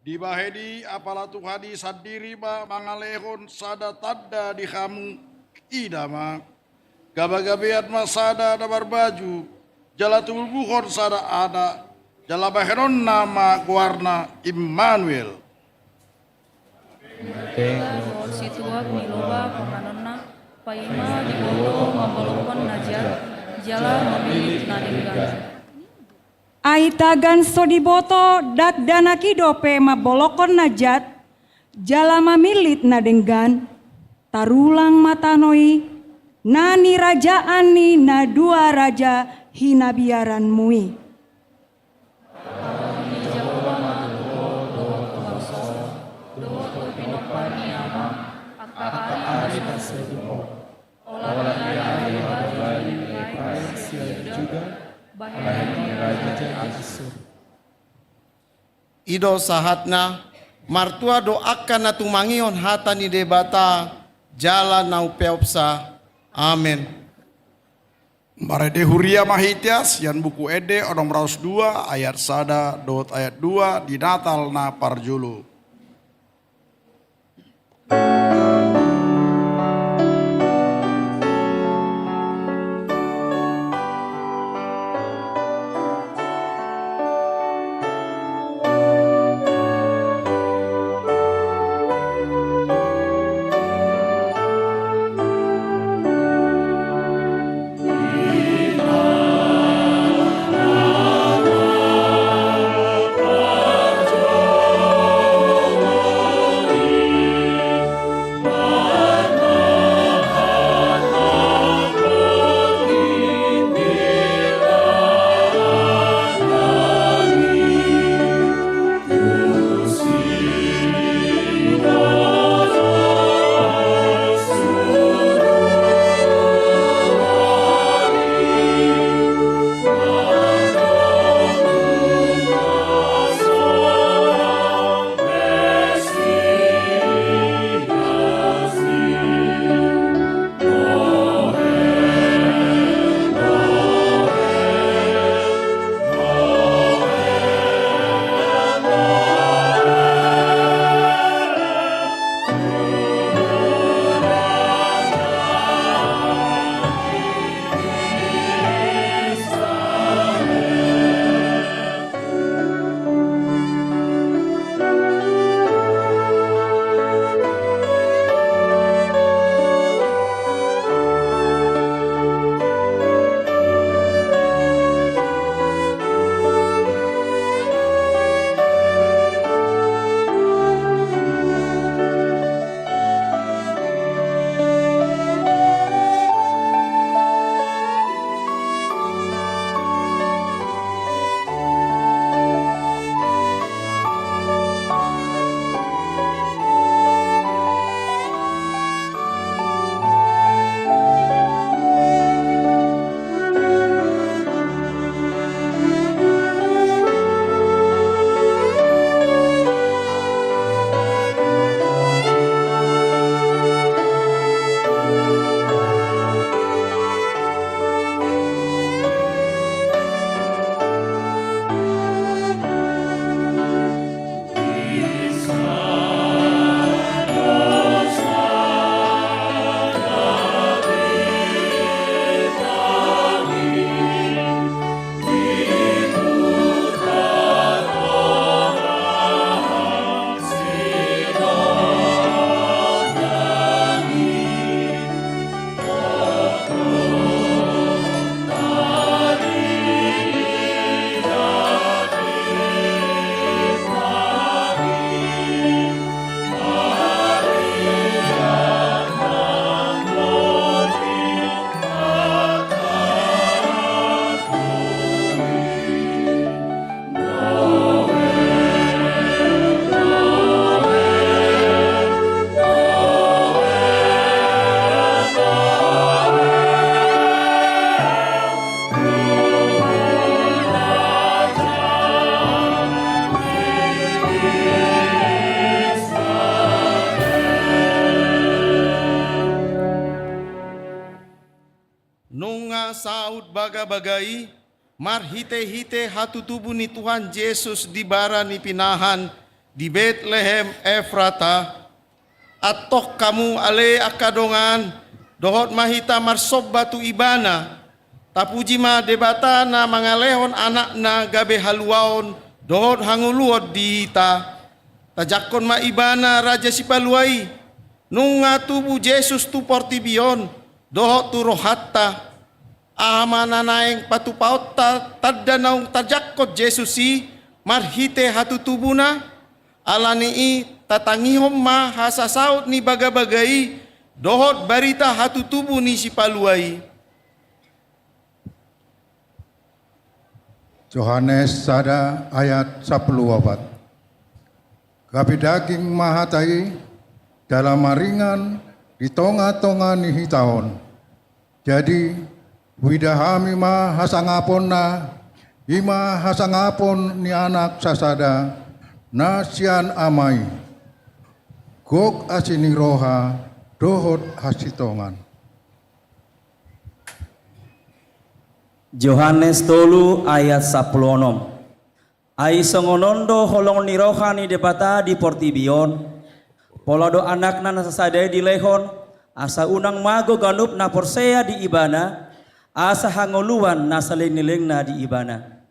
Dibahen i apala Tuhan i sandiri ma mangalehon sada tanda di hamu, ida ma, gabagabean ma sada na marbaju, jala tubuhon sada anak, jala bahenonna ma goarna Immanuel. Deba dohot situak ni loba panganonna, paima diboto mambolongkon na jat, jala mamillit na denggan. Ai tagan so diboto dakdanak i dope mambolongkon na jat, jala mamillit na denggan, tarulang ma tano i, na nirajaan ni na dua raja hinabiaranmu i. Hata ni Jahowa ma tu ho dohot tu bangso, dohot tu pinomparni amang, angka ari na so di ho. Olat ni ari ma bali ni Efraim sian Juda, bahenon ni raja i di Assur. I do sahatna. Martua do angka na tumangihon hata ni Debata jala na umpeopsa. Amen. Marende huria ma hita sian Buku Ende onom ratus dua ayat sada dohot ayat dua di Natal na parjolo. Nunga saut bagabaga i, marhitehite hatutubu ni Tuhan Jesus di bara ni pinahan di Betlehem Efrata, antong hamu ale angka dongan, dohot ma hita marsomba tu Ibana, tapuji ma Debata na mangalehon Anakna gabe haluaon dohot hangoluon di hita. Tajangkon ma Ibana Raja Sipalua i, nunga tubu Jesus tu portibi on dohot tu rohanta. Aha ma na naeng patupaonta tanda naung tajangkon Jesus i marhite hatutubuna? Ala ni i tatangihon ma hasasaut ni bagabaga i dohot barita hatutubu ni Sipalua i. Johannes sada ayat sampulu opat. Gabe daging ma hata i, jala maringan di tongatonga ni hita on. Jadi, huida hami ma hasangaponna, i ma hasangapon ni Anak sasada, na sian Ama i. Gok asi ni roha dohot hasintongan. Johannes tolu ayat sampulu onom. Ai songon on do holong ni roha ni Debata di portibi on, pola do Anakna na sasada i dilehon, asa unang mago ganup na porsea di Ibana, asa hangoluan na saleleng ni lelengna di Ibana.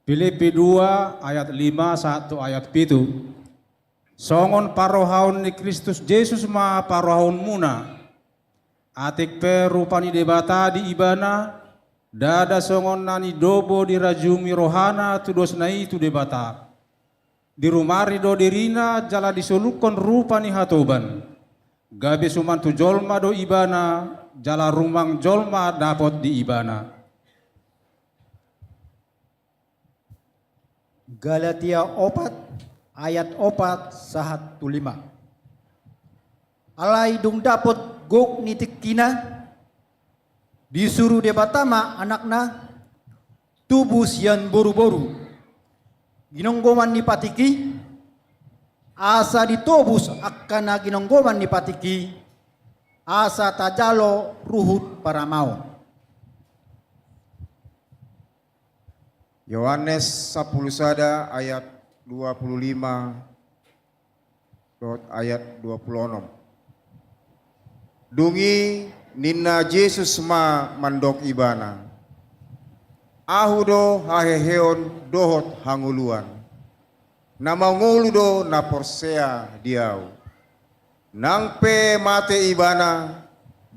Pilipi dua ayat lima sahat tu ayat pitu. Songon parrohaon ni Kristus Jesus ma parrohaonmuna. Atik pe rupa ni Debata di Ibana, ndada songon na nidobo dirajumi rohana tudosna i tu Debata. Dirumari do dirina jala disolukhon rupa ni hatoban. Gabe suman tu jolma do Ibana, jala rumang jolma dapot di Ibana. Galatia opat ayat opat sahat tu lima. Alai dung dapot gok ni tingkina, disuru Debata ma Anakna tubu sian boruboru, ginonggoman ni patik i, asa ditobus angka na ginonggoman ni patik i, asa tajalo ruhut paramaon. Yohanes sampulu sada ayat dua pulu lima dohot ayat dua pulu onom. Dung i ninna Jesus ma mandok ibana: Ahu do haheheon dohot hangoluan. Na mangolu do na porsea di Ahu. Nang pe mate ibana,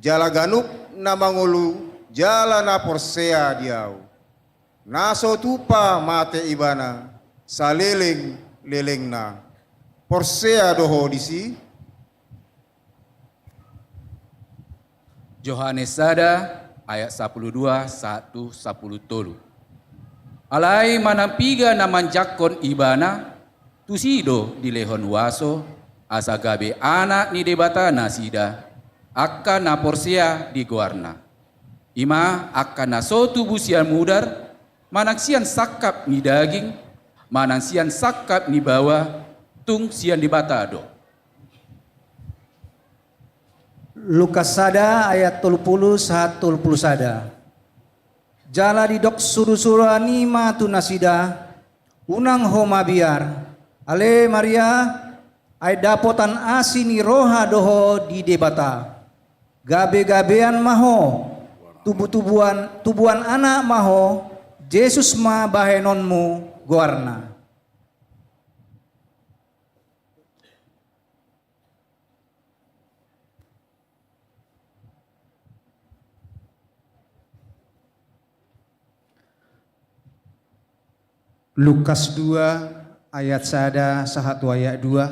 jala ganup na mangolu jala na porsea di Ahu, na so tupa mate ibana, saleleng-lelengna. Porsea do ho disi? Johannes sada ayat sampulu dua sahat tu sampulu tolu. Alai manang piga na manjangkon ibana, tusi do dilehon huaso, asa gabe anak ni Debata nasida, angka na porsea di goarna. I ma angka na so tubu sian mudar, manang sian sangkap ni daging, manang sian sangkap ni baoa, tung sian Debata do. Lukas sada ayat tolu pulu sahat tolu pulu sada. Jala didok surusuruan i ma tu nasida: Unang ho mabiar, ale Maria, ai dapotan asi ni roha do ho di Debata. Gabegabean ma ho, tubutubuan, tubuan anak ma ho, Jesus ma bahenonmu goarna. Lukas dua ayat sada sahat tu ayat dua.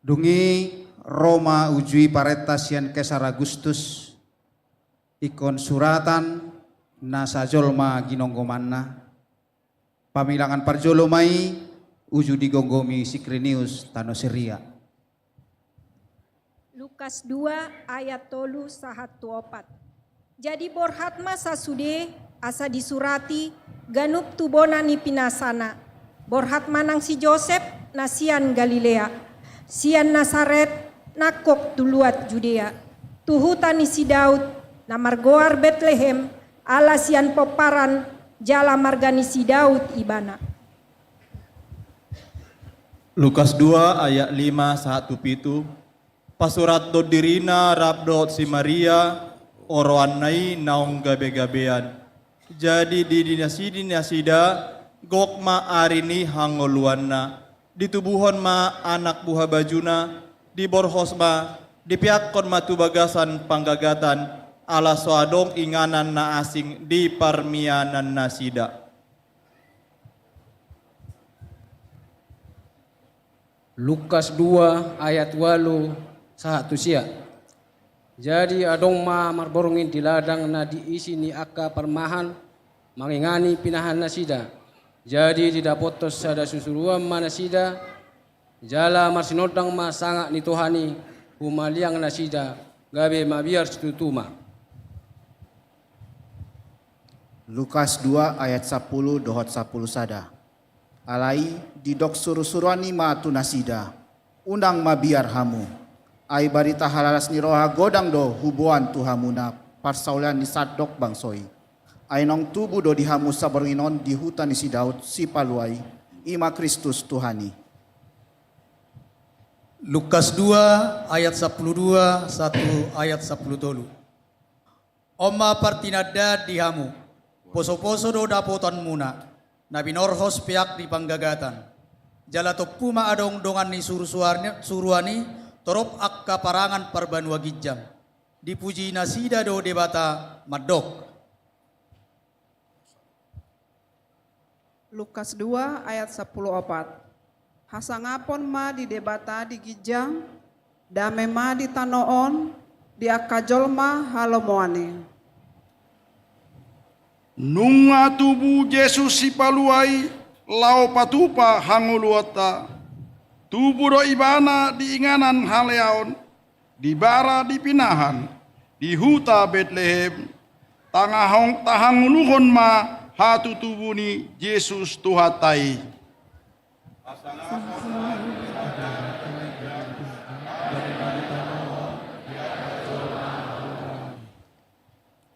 Dung i ro ma uju i parenta sian Kesar Agustus, ingkon suratan na sajolma ginonggomanna. Pamilangan parjolo ma i uju digomgomi si Kirinius tano Siria. Lukas dua ayat tolu sahat tu opat. Jadi borhat ma sasude asa disurati ganup tu bona ni pinasana. Borhat ma nang si Josep na sian Galilea, sian Nasaret, nangkok tu luat Judea, tu huta ni si Daud, na margoar Betlehem, ala sian pomparan jala marga ni si Daud ibana. Lukas dua ayat lima sahat tu pitu. Pasurat do dirina rap dohot si Maria, oroanna i naung gabegabean. Jadi di, di nasidi nasida, gok ma ari ni hangoluanna. Ditubuhon ma anak buha bajuna, diborhos ma, dipeakkon ma tu bagasan panggagatan, ala so adong inganan na asing di parmianan nasida. Lukas dua ayat ualu sahat tu sia. Jadi adong ma marborngin di ladang na diisi ni angka parmahan mangingani pinahan nasida. Jadi didapothon sada susuruan ma nasida, jala marsinondang ma sangap ni Tuhan i humaliang nasida, gabe mabiar situtu ma. Lukas dua ayat sampulu dohot sampulu sada. Alai didok surusuruan i ma tu nasida: Unang mabiar hamu. Ai barita halalas ni roha godang do huboan tu hamuna parsaulian ni sandok bangso i. Ai naung tubu do di hamu saborngin on di huta ni si Daud Sipalua i, i ma Kristus Tuhan i. Lukas dua ayat sampulu dua sahat tu ayat sampulu tolu. On ma partinandaan di hamu: Poso-poso do dapotanmuna, na binorhos peak ni panggagatan. Jala tompu ma adong dongan ni surusuar-, suruan i torop angka parangan parbanua ginjang. Dipuji nasida do Debata mandok. Lukas dua ayat sampulu opat. Hasangapon ma di Debata di ginjang, dame ma di tano on, di angka jolma halomoan i. Nunga tubu Jesus Sipalua i laho patupa hangoluanta. Tubu do ibana di inganan haleaon, di bara di pinahan, di huta Betlehem. Tangahon-, tahangoluhon ma hatutubu ni Jesus Tuhanta i.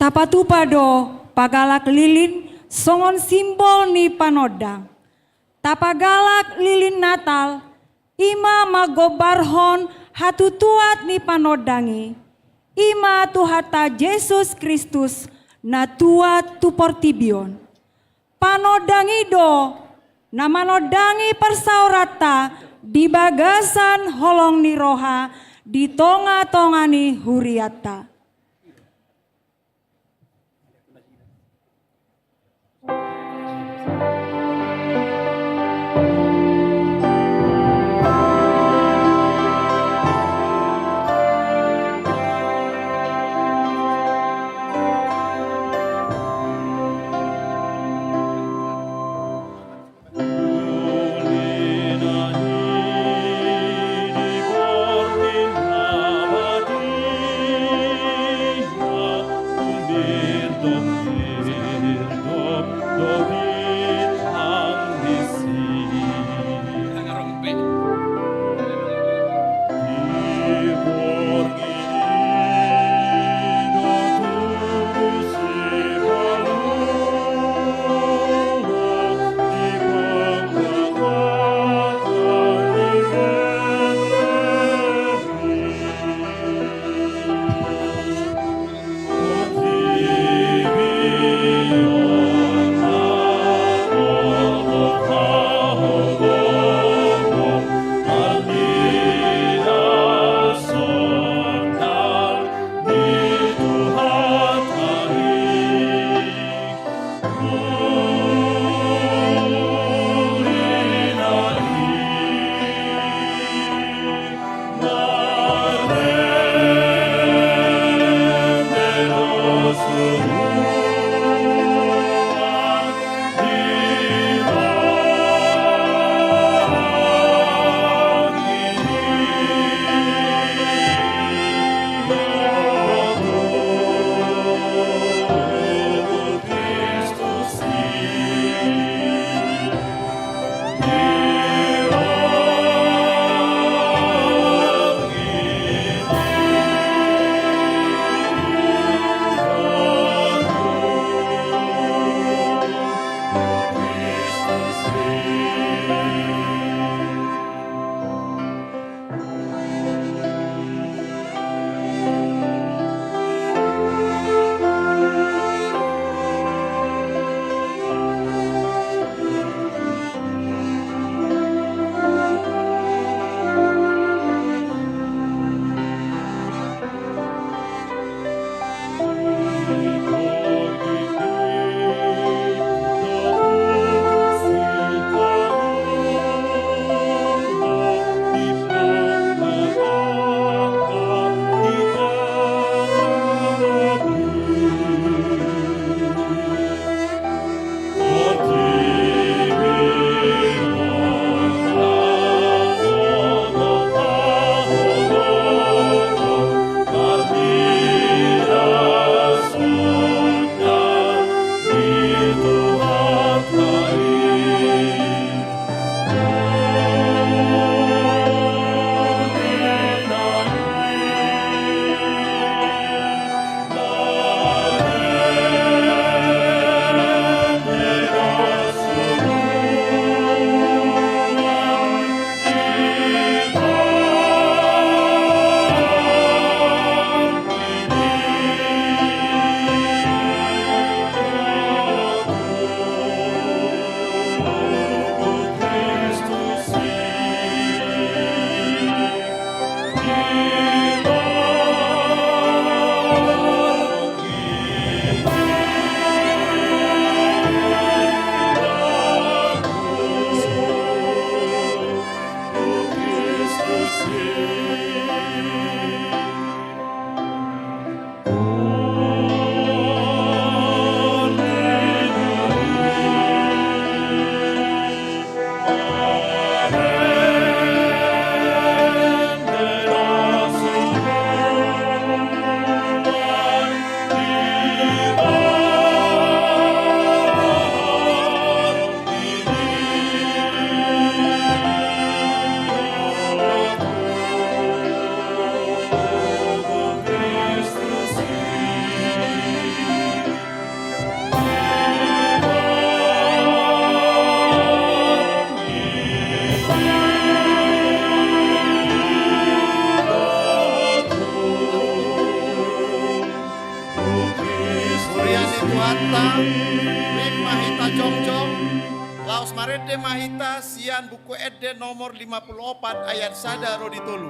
Tapatupa do pagalak lilin songon simbol ni panondang. Tapagalak lilin Natal, i ma manggombarhon hatutuat ni panondang i, i ma Tuhanta Jesus Kristus na tuat tu portibi on. Panondang i do na manondangi parsaoranta di bagasan holong ni roha di tonga-tonga ni hurianta. Laos marende ma hita sian Buku Ende nomor lima puluh opat ayat sada ro di tolu.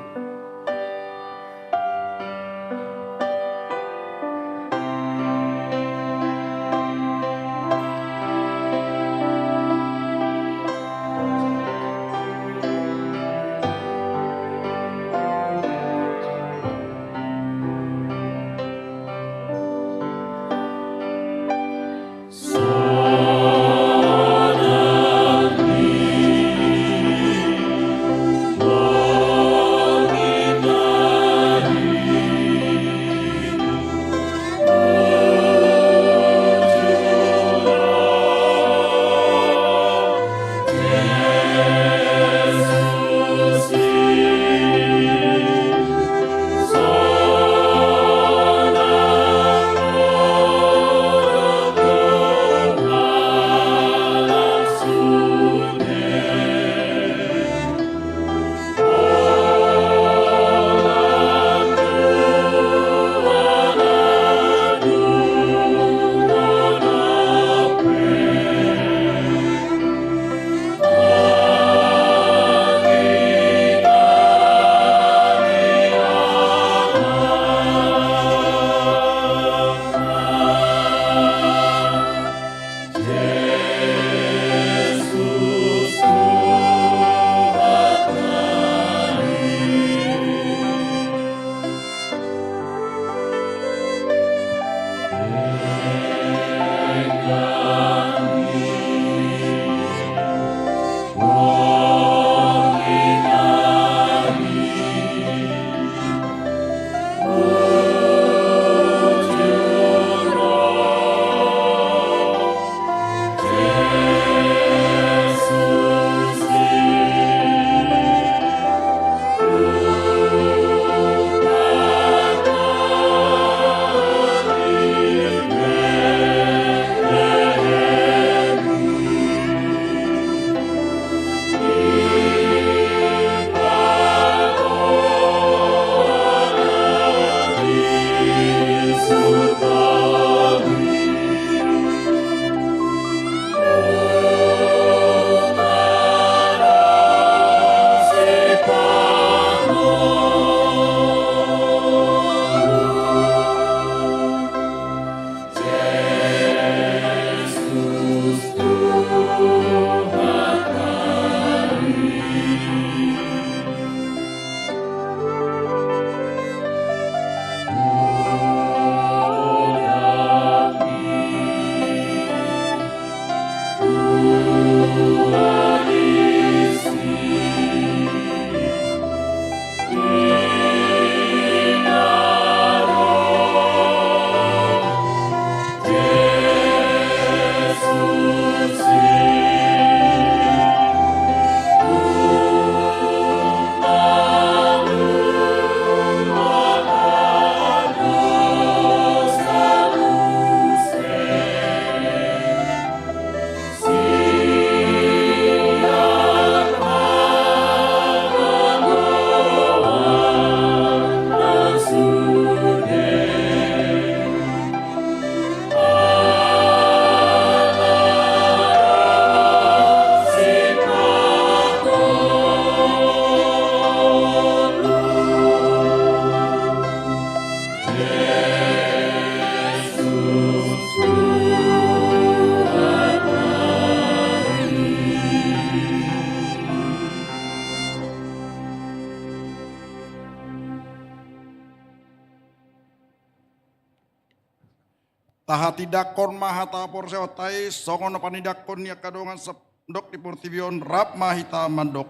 Tahatindanghon ma hata haporseaonta i songon na panindanghon ni angka dongan sandok di portibi on. Rap ma hita mandok: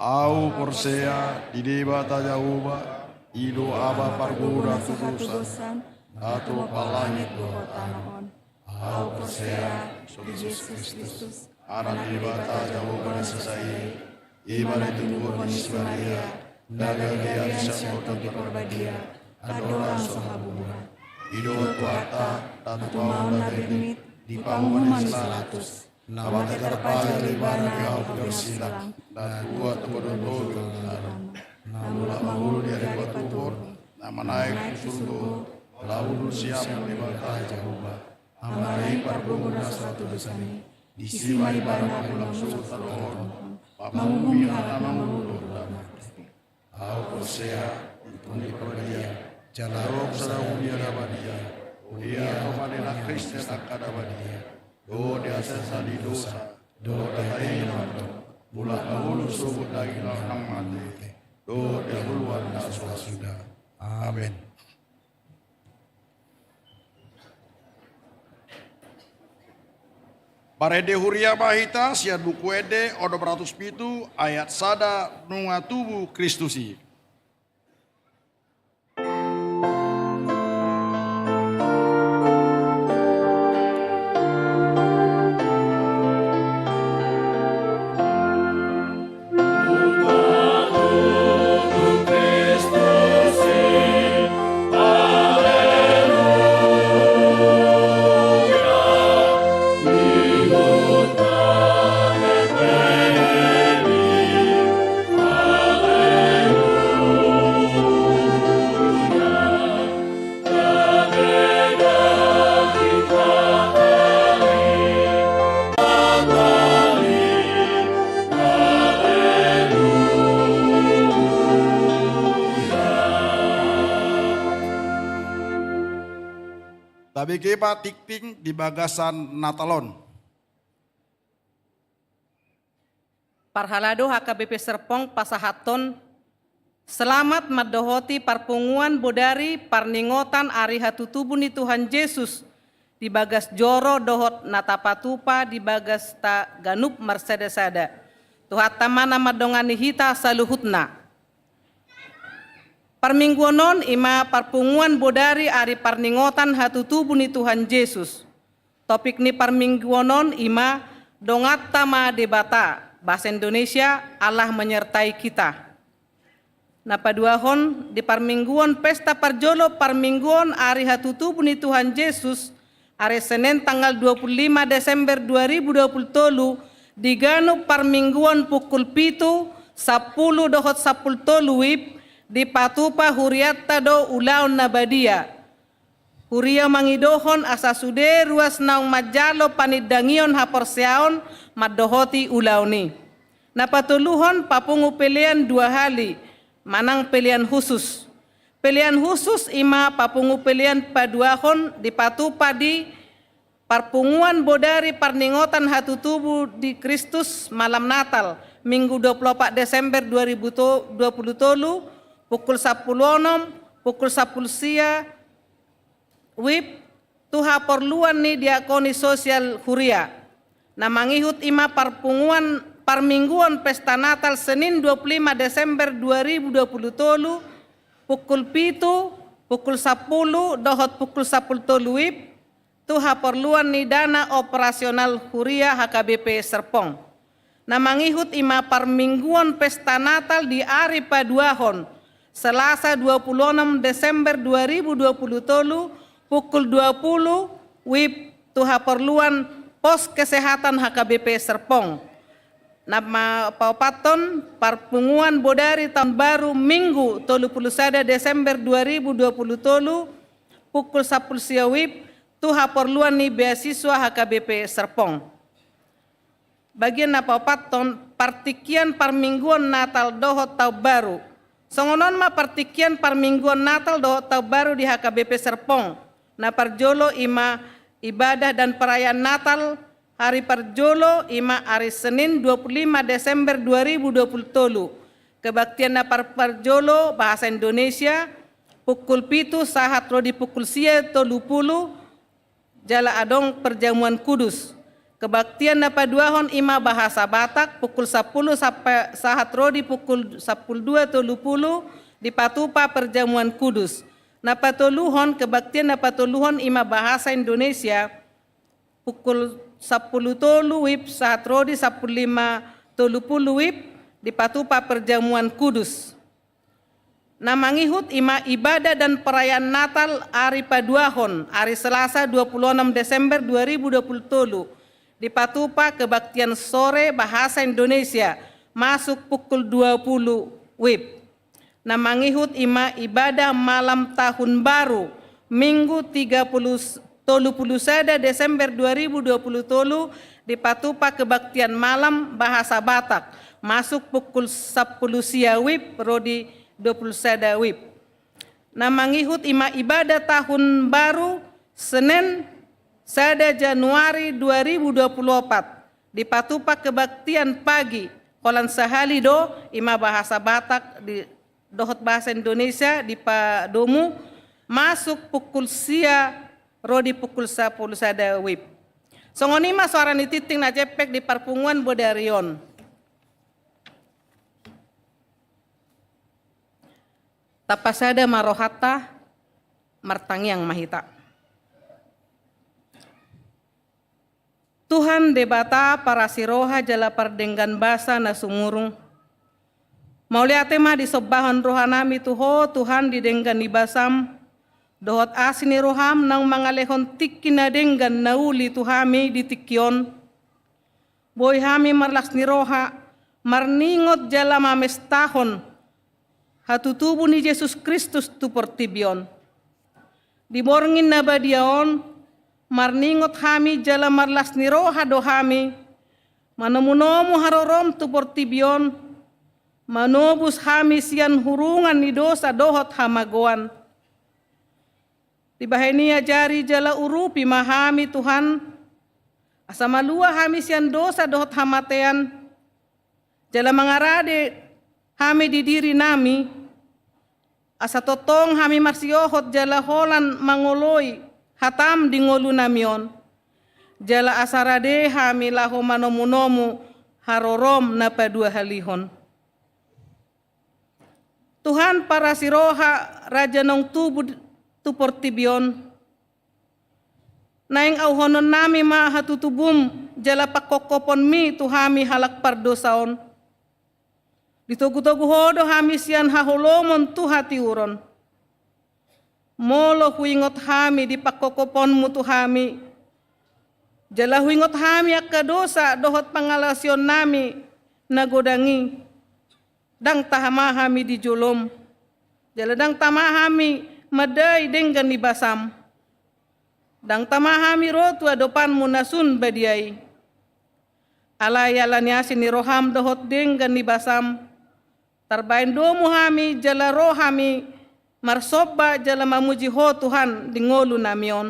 Ahu porsea di Debata Jahowa, i do Ama parguru na hatodosan, na tumompa langit dohot tano on. Ahu porsea di Jesus Kristus, Anak ni Debata Jahowa na sasada i, i ma na tinodohon ni si Maria, na garigaria sian Tondi Parbadia, andorang so habubuhan. I do Tuhanta, na tumaon na bernit di panguhuman ni si Pilatus, na mate tarpajal ibana di hau pinarsilang, na tua tu padua tolu ibana, na mulak mangolu di ari patupur, na manaek tu surgo, laho udur sian Debata Jahowa. Ama na i parguru na so hatodosan i, Disi ma ibana mangulahon sogot tanohon, manguhumi hata mangolu dohot damang. Ahu porsea, Ompunta Parbadia, jala adong sada Huria na badia, huria na paneang Kristen angka na badia, dohot di hasesaan ni dosa, dohot di hata na mandok, mulak mangolu sogot daging dohot mate, dohot di hangoluan na so ra suda. Amen. Marende huria ma hita sian Buku Ende onom ratus pitu ayat sada, nunga tubu Kristus i. Tabege ma tingting di bagasan Natal on. Parhalado H K B P Serpong pasahathon selamat mandohoti parpunguan bodari parningotan ari hatutubu ni Tuhan Jesus di bagas joro dohot na tapatupa di bagasta ganup marsada-sada. Tuhanta ma na mandongani hita saluhutna. Parmingguon on i ma parpunguan bodari ari parningotan hatutubu ni Tuhan Jesus. Topik ni parmingguon on i ma donganta ma Debata, bahasa Indonesia, Allah menyertai kita. Na paduahon, di parmingguon pesta parjolo parmingguon ari hatutubu ni Tuhan Jesus, ari Senen tanggal dua puluh lima Desember dua ribu dua puluh tolu, di ganup parmingguon pukul pitu, sampulu dohot sampulu tolu WIB, dipatupa hurianta do ulaon na badia. Huria mangidohon asa sude ruas naung manjalo panindangion haporseaon mandohoti ulaon i. Na patoluhon, papungu pelean dua hali, manang pelean khusus. Pelean khusus i ma papungu pelean paduahon dipatupa di parpunguan bodari parningotan hatutubu ni Kristus malam Natal, Minggu dua puluh opat Desember dua ribu dua puluh tolu, pukul sampulu onom, pukul sampulu sia WIB, tu haporluan ni diakoni sosial huria. Na mangihut i ma parpunguan parmingguon pesta Natal Senin dua puluh lima Desember dua ribu dua puluh tolu, pukul pitu, pukul sampulu dohot pukul sampulu tolu WIB, tu haporluan ni dana operasional huria H K B P Serpong. Na mangihut i ma parmingguon pesta Natal di ari paduahon, Selasa dua puluh onom Desember dua ribu dua puluh tolu, pukul dua puluh WIB, tu haporluan pos kesehatan H K B P Serpong. Na ma-, paopathon, parpunguan bodari taon baru Minggu tolu puluh sada Desember dua ribu dua puluh tolu, pukul sampulu sia WIB, tu haporluan ni beasiswa H K B P Serpong. Bagian na paopathon, partingkian parmingguon Natal dohot Taon Baru. Songon on ma partingkian parmingguon Natal dohot Taon Baru di H K B P Serpong. Na parjolo i ma ibadah dan perayaan Natal, hari parjolo i ma ari Senin dua puluh lima Desember dua ribu dua puluh tolu. Kebaktian na par-, parjolo bahasa Indonesia, pukul pitu sahat ro di pukul sia tolu puluh, jala adong perjamuan kudus. Kebaktian na paduahon i ma bahasa Batak, pukul sampulu sampe sahat ro di pukul sampulu dua tolu puluh, dipatupa perjamuan kudus. Na patoluhon, kebaktian na patoluhon i ma bahasa Indonesia, pukul sampulu tolu WIB sahat ro di sampulu lima tolu puluh WIB, dipatupa perjamuan kudus. Na mangihut i ma ibadah dan perayaan Natal ari paduahon, ari Selasa dua puluh onom Desember dua ribu dua puluh tolu, dipatupa kebaktian sore bahasa Indonesia, masuk pukul dua puluh WIB. Na mangihut i ma ibadah malam tahun baru, Minggu tiga puluh, tolu puluh sada Desember dua ribu dua puluh tolu, dipatupa kebaktian malam bahasa Batak, masuk pukul sampulu sia wib ro di dua pulu sada wib. Na mangihut i ma ibadah tahun baru Senen sada Januari dua ribu dua pulu opat, dipatupa kebaktian pagi, holan sahali do, i ma bahasa Batak di, dohot bahasa Indonesia dipadomu, masuk pukul sia ro di pukul sampulu sada wib. Songon i ma soara ni tingting na jempek di parpunguan bodari on. Tapasada ma rohanta, martangiang ma hita. Tuhan Debata parasi roha jala pardenggan basa na sumurung. Mauliate ma disombahon rohanami tu Ho Tuhan di denggan ni basam, dohot asi ni roham naung mangalehon tingki na denggan na uli tu hami di tingki on. Boi hami marlas ni roha, marningot jala mamestahon hatutubu ni Jesus Kristus tu portibi on. Di borngin na badia on, marningot hami jala marlas ni roha do hami, manomunomu harorom tu portibi on, manobus hami sian hurungan ni dosa dohot hamagoan. Dibahen i ajari jala urupi ma hami Tuhan, asa malua hami sian dosa dohot hamatean, jala mangarade hami di dirinami, asa tongtong hami marsihohot jala holan mangoloi hatam di ngolunami on, jala asa rade hami laho manomunomu harorom na paduahalihon. Tuhan parasi roha, raja naung tubu tu portibi on, naeng auhononnami ma hatutubum jala pangkopkoponmi tu hami halak pardosa on. Ditogutogu Ho do hami sian haholomon tu hatiuron. Molo huingot hami di pangkopkoponmu tu hami, jala huingot hami angka dosa dohot pangalaosionnami na godang i, ndang tama hami di jolom, jala ndang tama hami mandai denggan ni basam. Ndang tama hami ro tu adopanmu na sun badia i. Alai ala ni asi ni roham dohot denggan ni basam, tarbaen domu hami jala ro hami marsomba jala mamuji Ho Tuhan di ngolunami on.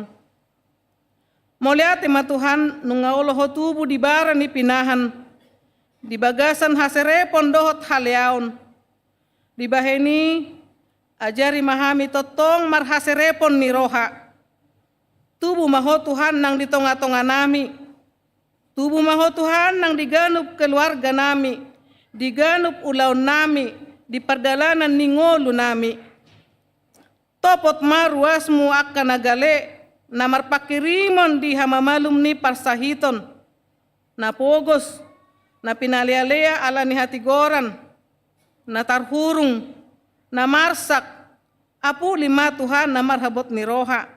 Mauliate ma Tuhan, nunga olo Ho tubu di bara ni pinahan, di bagasan haserepon dohot haleaon. Dibahen i, ajari ma hami tongtong marhaserepon ni roha. Tubu ma Ho Tuhan nang di tongatonganami. Tubu ma Ho Tuhan nang di ganup keluarganami, di ganup ulaonnami, di pardalanan ni ngolunami. Topot ma ruasmu angka na gale, na marpangkirimon di hamamalum ni parsahiton, na pogos, na pinalealea ala ni hatigoran, na tarhurung, na marsak. Apuli ma Tuhan na marhabot ni roha.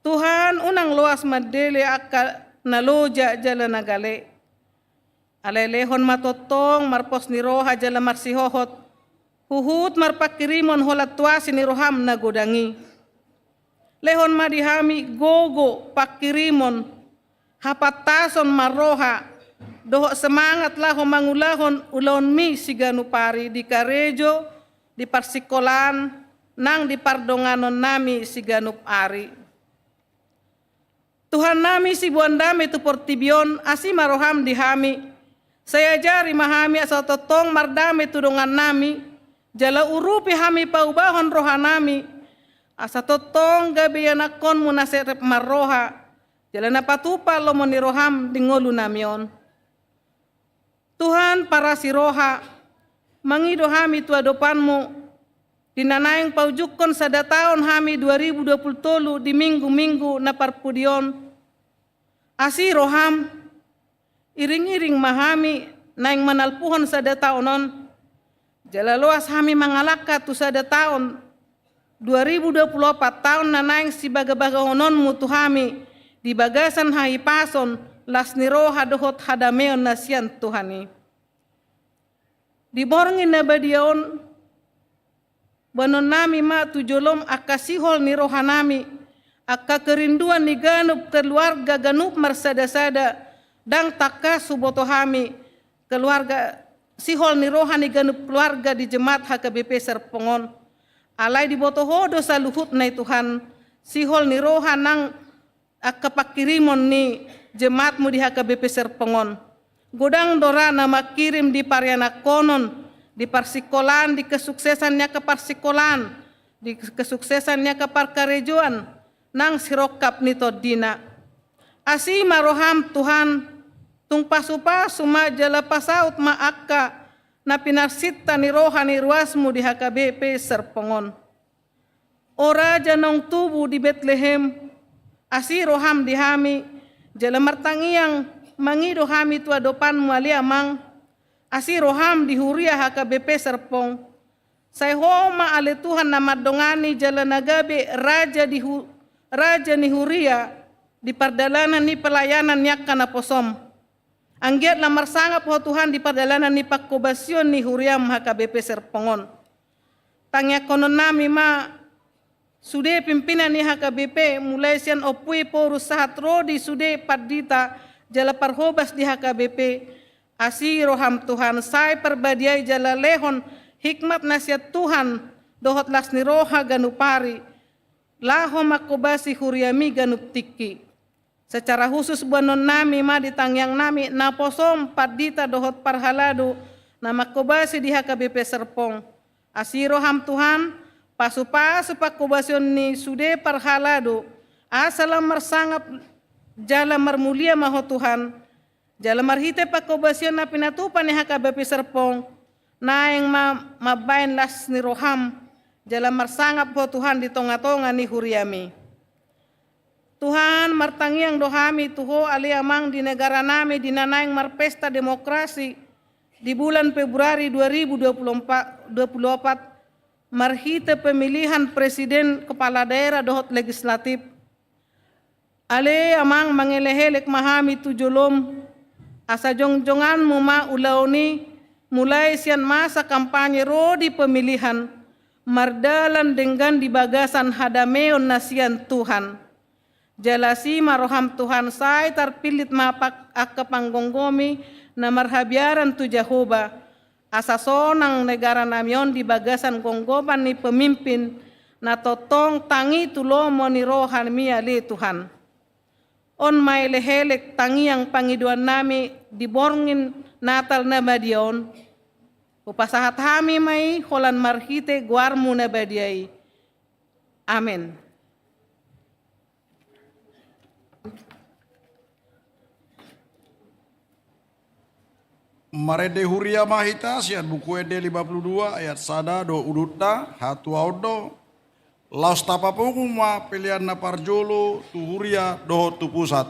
Tuhan, unang loas mandele angka na loja jala na gale. Alai lehon ma tongtong marpos ni roha jala marsihohot, huhut marpangkirimon holan tu asi ni roham na godang i. Lehon ma di hami gogo, pangkirimon, hapantason marroha, dohot semangat laho mangulahon ulaonmi siganup ari di karejo, di parsingkolaan, nang di pardonganonnami siganup ari. Tuhannami, siboan dame tu portibi on, asi ma roham di hami. Sai ajari ma hami asa tongtong mardame tu dongannami, jala urupi hami paubahon rohanami, asa tongtong gabe ianakkonmu na serep marroha, jala na patupa lomo ni roham di ngolunami on. Tuhan parasi roha, mangido hami tu adopanmu, di na naeng paujungkon sada taon hami dua ribu dua pulu tolu di minggu-minggu na parpudi on. Asi roham, iring-iring ma hami naeng manalpuhon sada taon on. Jala loas hami mangalangka tu sada taon dua ribu dua pulu opat, taon na naeng sibagabagahononmu tu hami di bagasan hahipason, las ni roha dohot hadameon na sian Tuhan i. Di borngin na badia on, boanonnami ma tu jolom angka sihol ni rohanami, Angka kerinduan ni ganup keluarga ganup marsada-sada, ndang tangkas huboto hami keluarga, sihol ni roha ni ganup keluarga di jemaat H K B P Serpong on. Alai diboto Ho do saluhutna i Tuhan, sihol ni roha nang angka pangkirimon ni jemaatMu di H K B P Serpong on. Godang do ra na mangkirim di parianakhonon, di parsingkolaan, di kesuksesan ni angka parsingkolaan, di kesuksesan ni angka parkarejoan, nang sirongkap ni tondina. Asi ma rohaM Tuhan, tung pasu-pasu ma jala pasaut ma angka na pinarsinta ni roha ni ruasMu di H K B P Serpong on. O Raja naung tubu di Betlehem, asi rohaM di hami, jala martangiang mangido hami tu adopanMu ale Amang, asi rohaM di huria H K B P Serpong. Sai Ho ma ale Tuhan na mandongani jala na gabe raja di hu-, raja ni huria di pardalanan ni pelayanan ni angka naposoM. Anggiat lam marsangap Ho Tuhan di pardalanan ni pangkobasion ni huriaM H K B P Serpong on. Tangiangkononnami ma sude pimpinan ni H K B P, mulai sian ompu i porus sahat ro di sude pandita jala parhobas di H K B P. Asi rohaM Tuhan, sai parbadiai jala lehon hikmat na sian Tuhan dohot las ni roha ganup ari, laho mangkobasi huriaMi ganup tingki. Secara khusus boanonnami ma di tangiangnami naposoM, pandita dohot parhalado na mangkobasi di H K B P Serpong. Asi rohaM Tuhan, pasu-pasu pangkobasion ni sude parhalado, asa lam marsangap jala marmulia ma Ho Tuhan, jala marhite pangkobasion na pinatupa ni H K B P Serpong, naeng ma mambahen las ni rohaM, jala marsangap Ho Tuhan di tonga-tonga ni huriaMi. Tuhan, martangiang do hami tu Ho ale Amang di negaranami di na naeng marpesta demokrasi di bulan Februari dua ribu dua puluh empat, dua puluh empat, marhite pemilihan presiden, kepala daerah dohot legislatif. Ale Amang, mangelekelek ma hami tu joloM, asa jongjonganMu ma ulaon i, mulai sian masa kampanye ro di pemilihan, mardalan denggan di bagasan hadameon na sian Tuhan. Jala asi ma rohaM Tuhan, sai tarpillit ma pak-, angka panggomgomi na marhabiaran tu Jahowa, asa sonang negaranami on di bagasan gomgoman ni pemimpin na tongtong tangi tu lomo ni rohaMi ale Tuhan. On ma elekelek tangiang pangidoannami di borngin Natal na badia on. Hupasahat hami ma i holan marhite goarMu na badia i. Amen. Marende huria ma hita sian Buku Ende lima puluh dua ayat sada dohot udutna, hatuaon do. Laos tapapungu ma pelean na parjolo tu huria dohot tu pusat.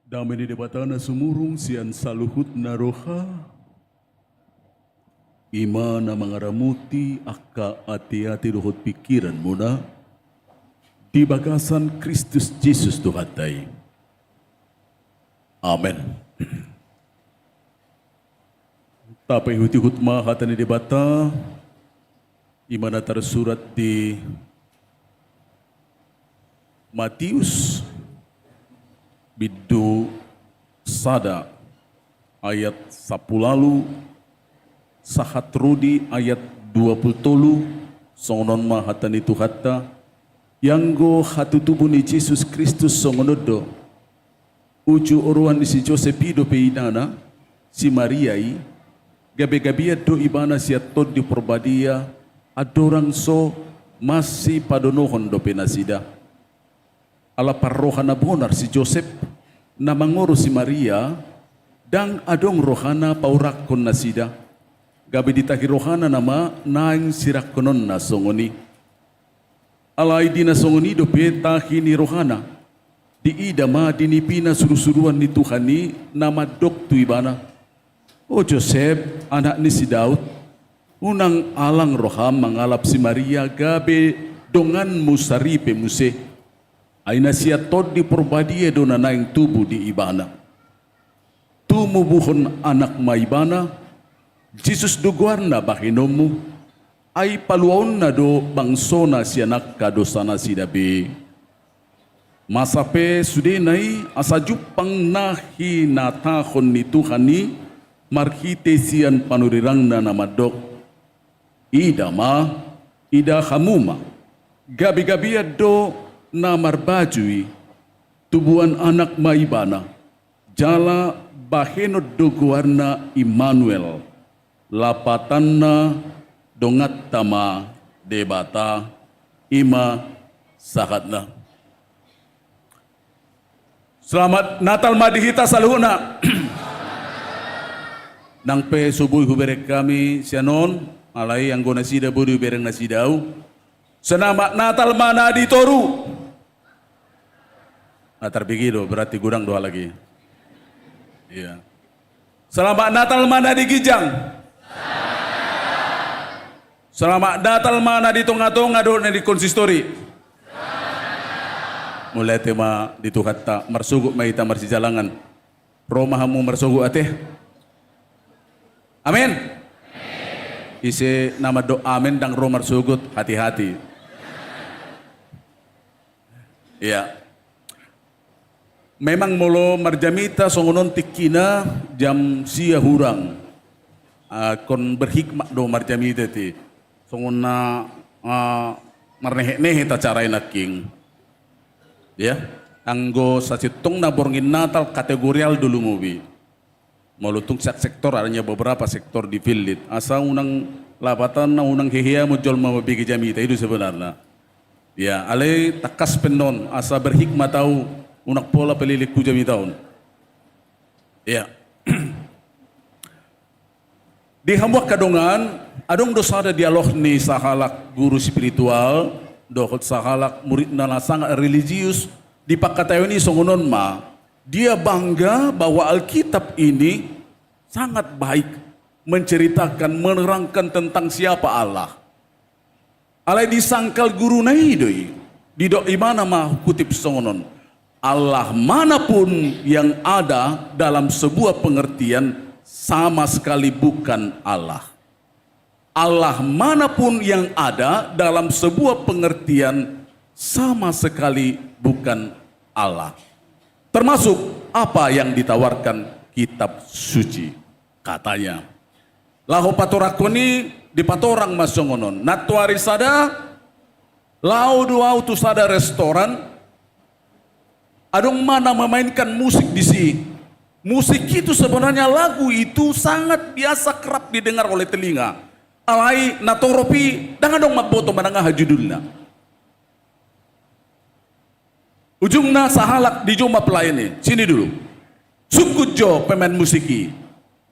Dame ni Debata na sumurung sian saluhutna roha, i ma na mangaramoti angka ateate dohot pingkiranmuna di bagasan Kristus Jesus Tuhanta i. Amen. Tapaihutihut ma hata ni Debata, i ma na tarsurat di Matius bindu sada ayat sampulu ualu sahat ro di ayat dua pulu tolu. Songon on ma hata ni Tuhanta. Ianggo hatutubu ni Jesus Kristus songon on do. Uju oroan ni si Josep i dope inana, si Maria i, gabe-gabean do ibana sian Tondi Porbadia, andorang so masipadonohon dope nasida. Ala parroha na bonar si Josep, na mangoro si Maria, ndang adong rohana paurakkon nasida, gabe ditahi rohana nama naeng sirangkononna songon i. Alai di na songon i dope tahi ni rohana, diida ma di nipina surusuruan ni Tuhan i na mandok tu ibana: O Josep, anak ni si Daud, unang alang roham mangalap si Maria gabe donganmu saripe muse. Ai na sian Tondi Porbadia do na naeng tubu di ibana. Tumubuhon anak ma ibana, Jesus do goarna bahenonmu, ai paluaonna do bangsona sian angka dosanasida be. Masa pe sudena i asa jumpang na hinatahon ni Tuhan i marhite sian panurirangna na mandok: Ida ma, ida hamu ma, gabe-gabean do na marbaju i, tubuan anak ma ibana, jala bahenon do goarna Immanuel, lapatanna donganta ma Debata. I ma sahatna. Selamat Natal ma di hita saluhutna. Nang pe so boi hubereng hami sian on, alai anggo nasida boi do hubereng nasida au. Selamat Natal ma na di toru. Na tarbege do, berarti godang do halak i. Iya. Selamat Natal ma na di ginjang. Selamat Natal ma na di tonga-tonga dohot na di konsistori. Mauliate ma di Tuhanta, marsogot ma hita marsijalangan. Ro ma hamu marsogot ate. Amen. Ise na mandok amen ndang ro marsogot, hati-hati. Iya. Memang molo marjamita songon on tingkina jam sia hurang. Ah, ingkon berhikmat do marjamita i. Songon na, ah, marnehet-nehet acara i nangkin. Ya, anggo sasintongna borngin Natal kategorial do lumobi. Molo tung sian sektor, adanya beberapa sektor di Fillit. Asa unang lapatanna, unang heheamon jolma mambege jamita, i do sebenarna. Ya, alai tangkas pe annon, asa berhikmat au, unang pola pe lelengku jamita on. Ya. Di hamu angka dongan, adong do sada dialog ni sahalak guru spiritual dohot sahalak muridna na sangat religius, di pangkataion i songon on ma, dia bangga bahwa Alkitab ini sangat baik menceritakan, menerangkan tentang siapa Allah. Alai disangkal guruna i do i, didok ibana ma, hukutip songon on: Allah mana pun yang ada dalam sebuah pengertian sama sekali bukan Allah. Allah mana pun yang ada dalam sebuah pengertian sama sekali bukan Allah. Termasuk apa yang ditawarkan kitab suci. Katanya, laho patorangkon i, dipatorang ma songon on. Nantoari sada, laho do au tu sada restoran, adong ma na memainkan musik disi. Musik itu sebenarnya, lagu itu sangat biasa kerap didengar oleh telinga. Alai natorop i ndang adong mamboto manang aha judulna. Ujungna sahalak dijou ma pelayan i, "Sini dulu. Sungkun jo pemain musik i.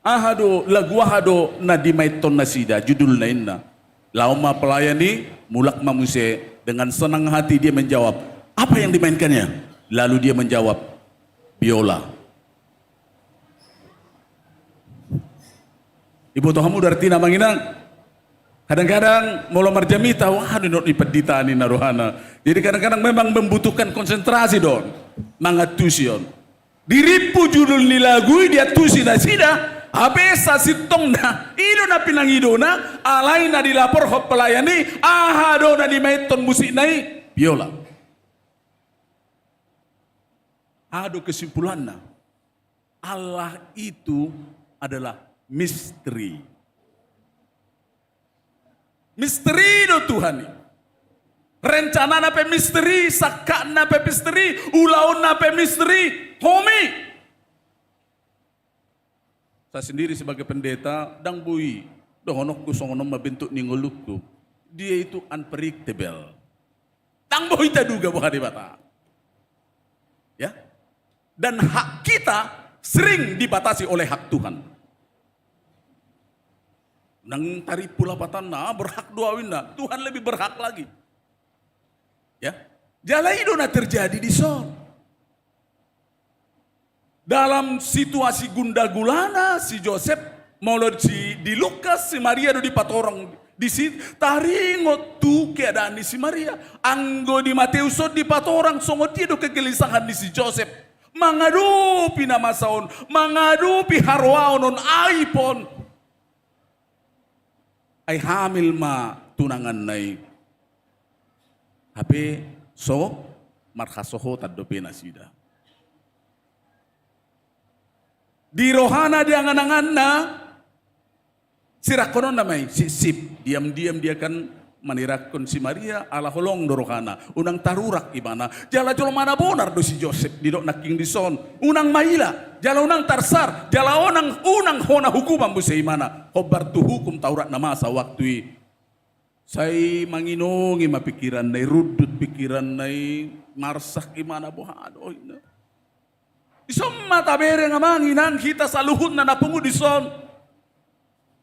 Aha do, lagu aha do na dimainhon nasida judulna?" ninna. Laho ma pelayan i, mulak ma muse, dengan senang hati dia menjawab, "Apa yang dimainkannya?" Lalu dia menjawab, "Biola." Diboto hamu do artina, amang inang? Kadang-kadang molo marjamita, wah, di not ni pandita ninna rohana. Jadi kadang-kadang memang membutuhkan konsentrasi do on, mangantusi on. Dirimpu judul ni lagu i, diantusi nasida, hape sasintongna i do na pinangidona, alai na dilaporhon pelayan i, aha do na dimainhon musikna i? Biola. Aha do kesimpulanna? Allah itu adalah misteri. Misteri do Tuhan i. Rencanana pe misteri, sangkapna pe misteri, ulaonna pe misteri, homi. Saya sendiri sebagai pendeta, ndang boi dohononku songon on ma bentuk ni ngolungku. Dia itu unpredictable. Ndang boi taduga boha Debata. Ya. Dan hak kita sering dibatasi oleh hak Tuhan. Nang tarimpu lapatanna, ah, berhak do au inna. Tuhan lebih berhak lagi. Ya. Jala i do na terjadi dison. Dalam situasi gundagulana si Josep, molo si, di Lukas, si Maria do dipatorang disi, taringot tu keadaan ni si Maria. Anggo di Mateus on dipatorang songon dia do kegelisahan ni si Josep mangadopi na masa on, mangadopi haroaon on, aib on. Ai hamil ma tunanganna i. Hape so marhasohotan dope nasida. Di rohana, di angan-anganna, sirangkononna ma i, sip, sip. Diam-diam dia kan manirangkon si Maria, ala holong do rohana. Unang tarurak ibana. Jala jolma na bonar do si Josep, didok nangkin dison. Unang maila, jala unang tarsar, jala unang, unang hona hukuman muse ibana. Hombar tu hukum Taurat na masa waktu i. Sai manginongi ma pikiranna i, rundut pikiranna i, marsak ibana, boha do inna. Dison ma tabereng, amang inang, hita saluhutna na pungu dison.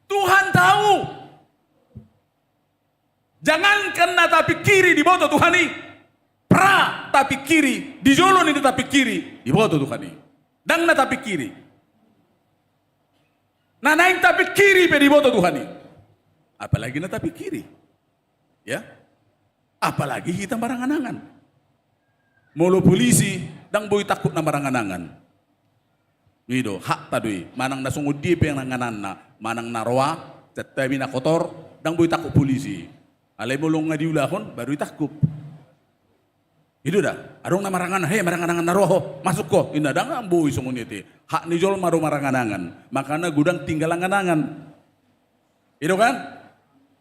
Tuhan tahu. Jangankan na tapingkiri diboto Tuhan i. Pra tapingkiri, di jolo ni na tapingkiri, diboto Tuhan i. Ndang na tapingkiri. Na naeng tapingkiri pe diboto Tuhan i. Apalagi na tapingkiri. Ya. Apalagi hita marangan-angan. Molo polisi, ndang boi tangkup na marangan-angan. I do, hakta do i, manang na songon dia pe angan-anganna, manang na roa, santabi na kotor, ndang boi tangkup polisi. Alai molo nga diulahon, baru ditangkup. I do da, adong na marangan, "He, marangan-angan na roa ho, masuk ho," inna, ndang boi songon i ate. Hak ni jolma do marangan-angan, makana godang tinggal angan-angan. I do kan?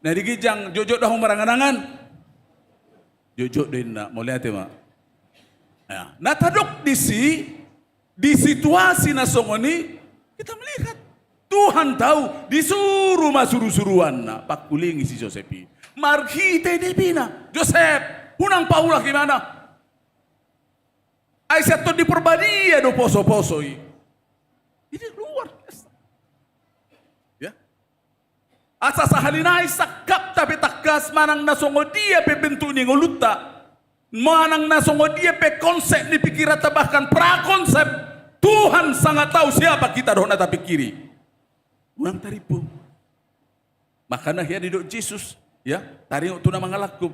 Na di ginjang, "Jotjot da ho marangan-angan." Jotjot do inna, mauliate ma. Ya. Na tadok disi, di situasi na songon i, kita melihat Tuhan tahu, disuru ma suru-suruanna, pangkulingi si Josep i. Marhite nipina, "Josep, unang paulak ibana. Ai sian Tondi Porbadia do poso-poso i." Ini luar biasa. Ya. Asa sahali nai sangkapta pe tangkas, manang na songon dia pe bentuk ni ngolunta, manang na songon dia pe konsep ni pikiranta, bahkan prakonsep, Tuhan sangat tahu siapa kita dohot na tapingkiri. Unang tarimpu. Makana hea didok Jesus, ya, taringot tu na mangalangkup.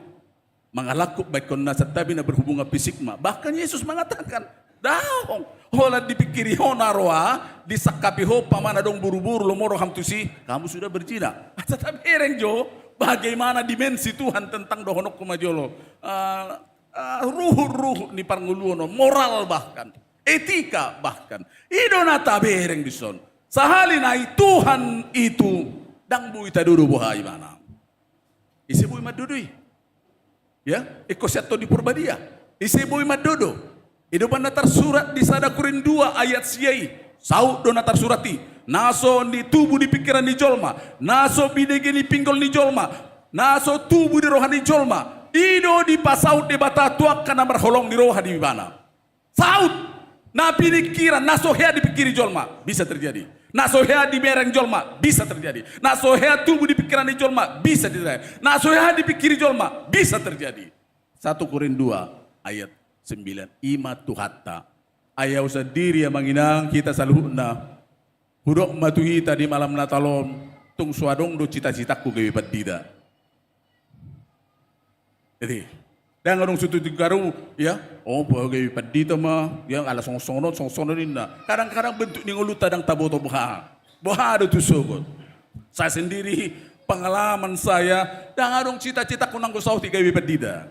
Mangalangkup baenkon na santabi na berhubungan fisik ma. Bahkan Yesus mengatakan, "Daong, holan dipingkiri ho na roa, disangkapi ho umpamana adong boru-boru, lomo roham tusi, kamu sudah berzina." Asa tabereng jo, bagaimana dimensi Tuhan tentang dohononku ma jolo. Ah, ah, ruhut-ruhut ni parngoluon on, moral bahkan, etika bahkan. I do na tabereng dison. Sahali nai Tuhan itu, ndang boi tadodo boha ibana. Ise boi mandodo i? Ya, ingkon sian Tondi Porbadia. Ise boi mandodo? I do umbahen na tarsurat di sada Korint dua ayat sia i. Saut do na tarsurat i. Na so ni tubu di pingkiran ni jolma, na so binege ni pinggol ni jolma, na so tubu di roha ni jolma, i do dipasaut Debata tu angka na marholong ni roha di ibana. Saut! Na pingkiran, na so hea dipingkiri jolma, bisa terjadi. Na so hea dibereng jolma, bisa terjadi. Na so hea tubu di pingkiran ni jolma, bisa terjadi. Na so hea dipingkiri jolma, bisa terjadi. Satu Korint dua ayat sembilan. I ma Tuhanta. Ai au sandiri, amang inang, hita saluhutna, hudok ma tu hita di malam Natal on, Tung so adong do cita-citangku gabe pandita. Jadi, ndang adong sutu tingkaru, ya, oh, gabe pandita ma, ya, ala songon-songon on, songon-songon on ninna. Kadang-kadang bentuk ni ngolunta ndang taboto boha. Boha do tu sogot. Saya sendiri, pengalaman saya, ndang adong cita-citangku nanggo saotik gabe pandita.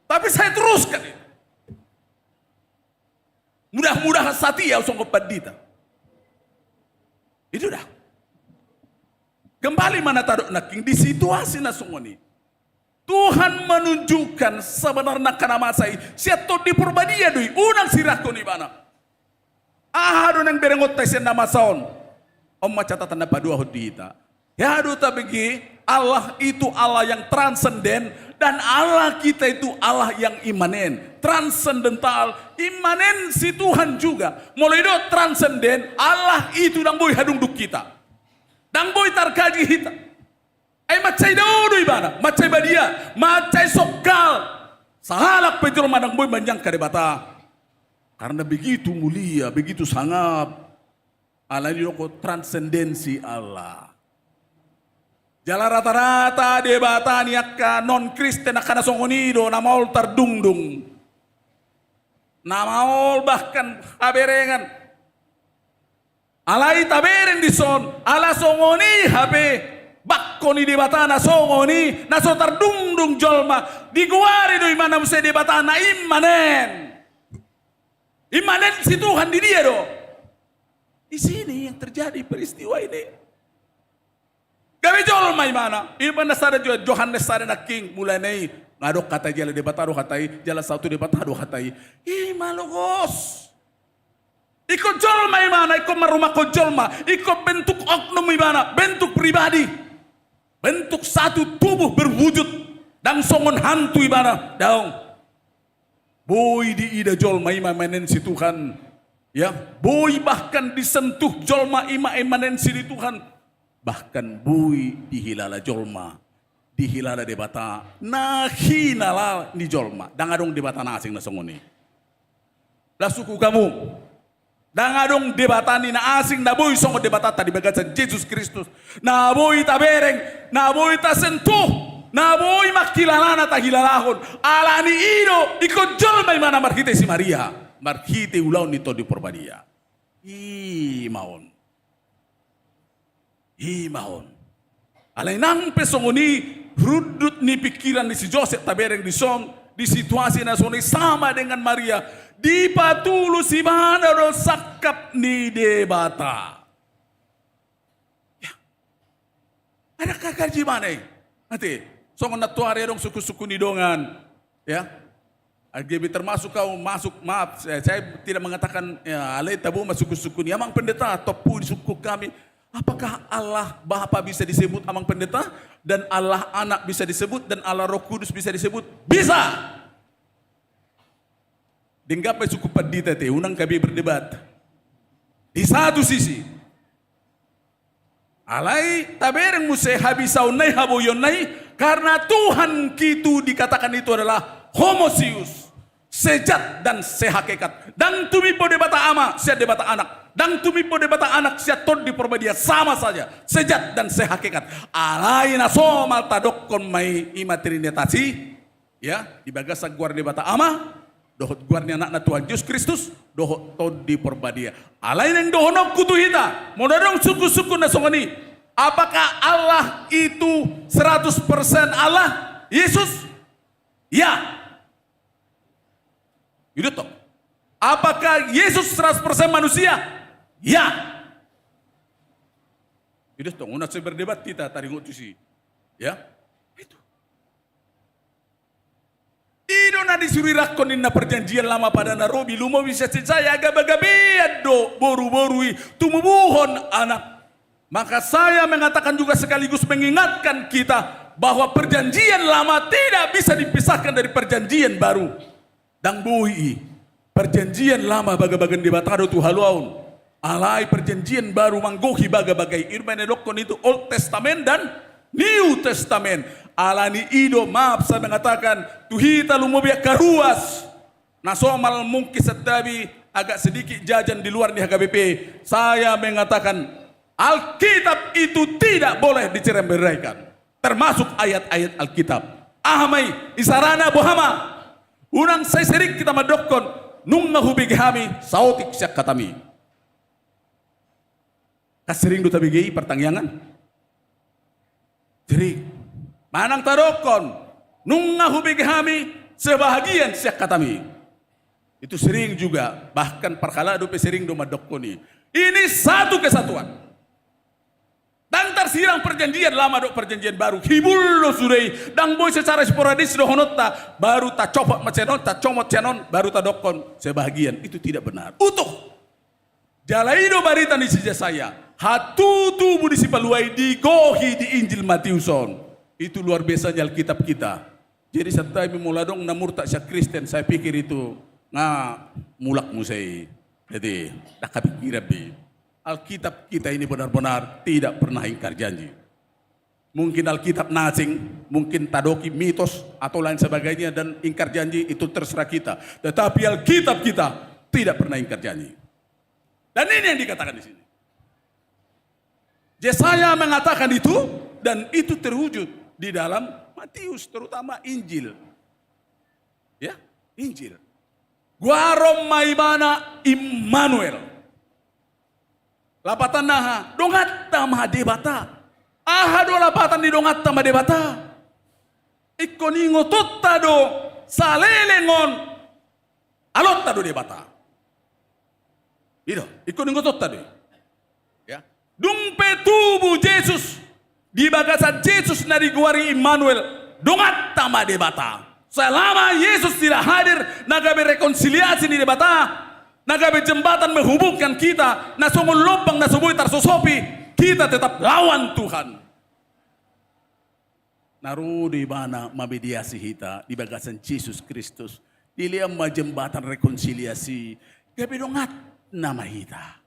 Tapi saya teruskan itu. Mudah-mudahan satia songon pandita. Itu dah. Kembali ma na tadok nangkin di situasi na songon i. Tuhan menunjukkan sebenarna angka na masa i sian Tondi Porbadia do i, unang sirangkon ibana. Aha do naeng berengonta sian na masa on? On ma catatan na paduahon di hita. Ia do tabege, Allah itu Allah yang transenden dan Allah kita itu Allah yang imanen. Transendental, imanen si Tuhan juga. Molo didok transenden, Allah itu ndang boi hadungdung hita. Ndang boi tarkaji hita. Ai mansai dao do ibana, mansai badia, mansai songkal. Sahalak pe jolma ndang boi manjangka Debata. Karena begitu mulia, begitu sangap. Alani didok transendensi Allah. Jala rata-rata debata ni angka non-Kristen angka na songon i do, na maol tardungdung. Na maol bahkan haberengan. Alai tabereng dison, ala songon i hape, bangko ni Debata na songon i, na so tardungdung jolma, digoari do ibana muse Debata na imanen. Imanen si Tuhan di dia do? Di sini yang terjadi peristiwa ini. Gabe jolma ibana, ibana sada Jo-, Johannes sada nangkin, mulana i, nga adong hata i jala Debata do hata i, jala saut tu Debata do hata i. I ma logos. Ingkon jolma ibana, ingkon marrumangkon jolma, ingkon bentuk oknum ibana, bentuk pribadi. Bentuk satu tubuh berwujud, ndang songon hantu ibana, daong. Boi diida jolma i ma imanensi Tuhan. Ya, boi bahkan disentuh jolma i ma imanensi ni Tuhan. Bahkan boi dihilala jolma, dihilala Debata, na hinalala ni jolma. Ndang adong Debata na asing na songon i. Las uku hamu. Ndang adong Debata ni na asing na boi songon Debatanta di bagasan Jesus Kristus. Na boi tabereng, na boi tasentuh, na boi manghilalana tahilalahon. Alani i do, ingkon jolma ibana marhite si Maria, marhite ulaon ni Tondi Porbadia. I ma on. I ma on. Alai nang pe songon i, rundut ni pikiran ni si Josep tabereng dison, di situasi na songon i sama dengan Maria, dipatulus ibana do sangkap ni Debata. Ya. Ada kakarji mana i? Nanti, songon na tuari adong suku-suku ni dongan. Ya. Age be termasuk kau masuk, maaf, saya, saya tidak mengatakan, ya, alai tabo ma suku-suku ni amang pendeta, tompu di suku kami. Apakah Allah Bapa bisa disebut amang pendeta? Dan Allah Anak bisa disebut? Dan Allah Roh Kudus bisa disebut? Bisa! Denggan pe suku pandita te, unang gabe berdebat. Di satu sisi, alai tabereng muse habisaonna i, haboionna i, karena Tuhan itu dikatakan itu adalah homoousios, sejat dan sehakikat. Ndang tumimbo Debata Ama sian Debata Anak, ndang tumimbo Debata Anak sian Tondi Porbadia, sama saja, sejat dan sehakikat. Alai na somal tadokkon ma i, i ma Trinitas i, ya, di bagasan goar ni Debata Ama, dohot goar ni Anakna Tuhan Jesus Kristus, dohot Tondi Porbadia. Alai naeng dohononku tu hita, molo adong suku-suku na songon i, apakah Allah itu seratus persen Allah, Yesus? Ya. I do tong. Apakah Yesus seratus persen manusia? Ya. I do tong, unang sai berdebat hita taringot tusi. Ya. Itu. I do na disurirangkon ninna Perjanjian Lama pada na robi, lumobi sian Jesaya, gabagabean do boruboru i tumubuhon anak. Maka saya mengatakan juga sekaligus mengingatkan kita bahwa Perjanjian Lama tidak bisa dipisahkan dari Perjanjian Baru. Ndang boi i. Perjanjian Lama bagabaga ni Debata do tu haluaon. Alai Perjanjian Baru manggohi bagabaga i. I do umbahen didokkon itu Old Testament dan New Testament. Alani i do, maaf saya mengatakan, tu hita lumobi angka ruas na somal mungkin santabi agak sedikit jajan di luar ni H K B P, saya mengatakan, Alkitab itu tidak boleh dicerai-beraikan, termasuk ayat-ayat Alkitab. Aha ma i, isarana boha ma? Unang sai sering hita mandokkon, nunga hubege hami saotik sian hatami. Kan sering do tabege i partangiangan? Sering. Manang tadokkon, nunga hubege hami sebahagian sian hatami. Itu sering juga, bahkan parhalado pe sering do mandokkon i. Ini satu kesatuan. Ndang tarsirang Perjanjian Lama dohot Perjanjian Baru, hibul do sude i, ndang boi secara sporadis dohononta, baru tacopot ma sian on, tacomot sian on, baru tadokkon sebahagian, itu tidak benar. Utuh. Jala i do barita ni si Jesaya, hatutu tubu ni sipalua i digohi di Injil Matius on. Itu luar biasanya Alkitab kita. Jadi santabi molo adong na murtad sian Kristen, saya pikir itu nga mulak muse i. Jadi, ndang hapikiran be. Alkitab kita ini benar-benar tidak pernah ingkar janji. Mungkin Alkitab na asing, mungkin tadoki mitos atau lain sebagainya dan ingkar janji, itu terserah kita. Tetapi Alkitab kita tidak pernah ingkar janji. Dan ini yang dikatakan di sini. Jesaya mengatakan itu, dan itu terwujud di dalam Matius, terutama Injil. Ya, Injil. Goaron ma ibana Immanuel. Lapatanna aha? Donganta ma Debata. Aha do lapatan ni donganta ma Debata? Ingkon ingotonta do saleleng on alonta do Debata. I do, ingkon ingotonta do i. Ya. Dung pe tubu Jesus, di bagasan Jesus na digoari Immanuel, donganta ma Debata. Selama Yesus tidak hadir, na gabe rekonsiliasi ni Debata, na gabe jembatan menghubungkan kita, na songon lombang na so boi tarsosopi, kita tetap lawan Tuhan. Na ro do ibana mamediasi hita di bagasan Jesus Kristus. Dilean ma jembatan rekonsiliasi. Gabe donganna ma hita.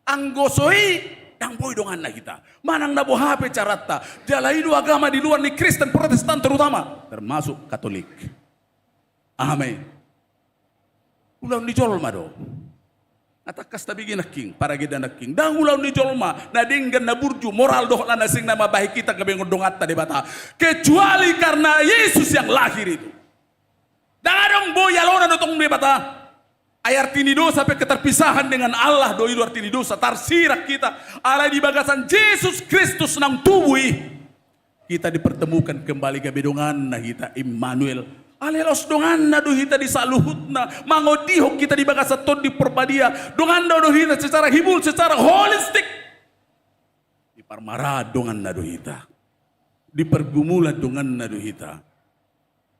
Anggo so i, ndang boi donganna hita. Manang na boha pe caranta. Jala i do agama di luar ni Kristen Protestan terutama. Termasuk Katolik. Aha ma i? Ulaon ni jolma do. Na tangkas tabege nangkin, paragenda nangkin. Ndang ulaon ni jolma, na denggan, na burju, moral dohot na asing na mambahen hita gabe ingkon donganta Debata. Kecuali karena Yesus yang lahir itu. Ndang adong boi alona do tong Debata. Ai arti ni dosa pe keterpisahan dengan Allah do i do arti ni dosa. Tarsirang hita. Alai di bagasan Jesus Kristus naung tubu i. Kita dipertemukan kembali gabe donganna hita, Immanuel. Alai laos donganna do hita di saluhutna, mangondihon hita di bagasan Tondi Porbadia. Donganna do hita secara hibul, secara holistik. Di parmaraan donganna do hita. Di pergumulan donganna do hita.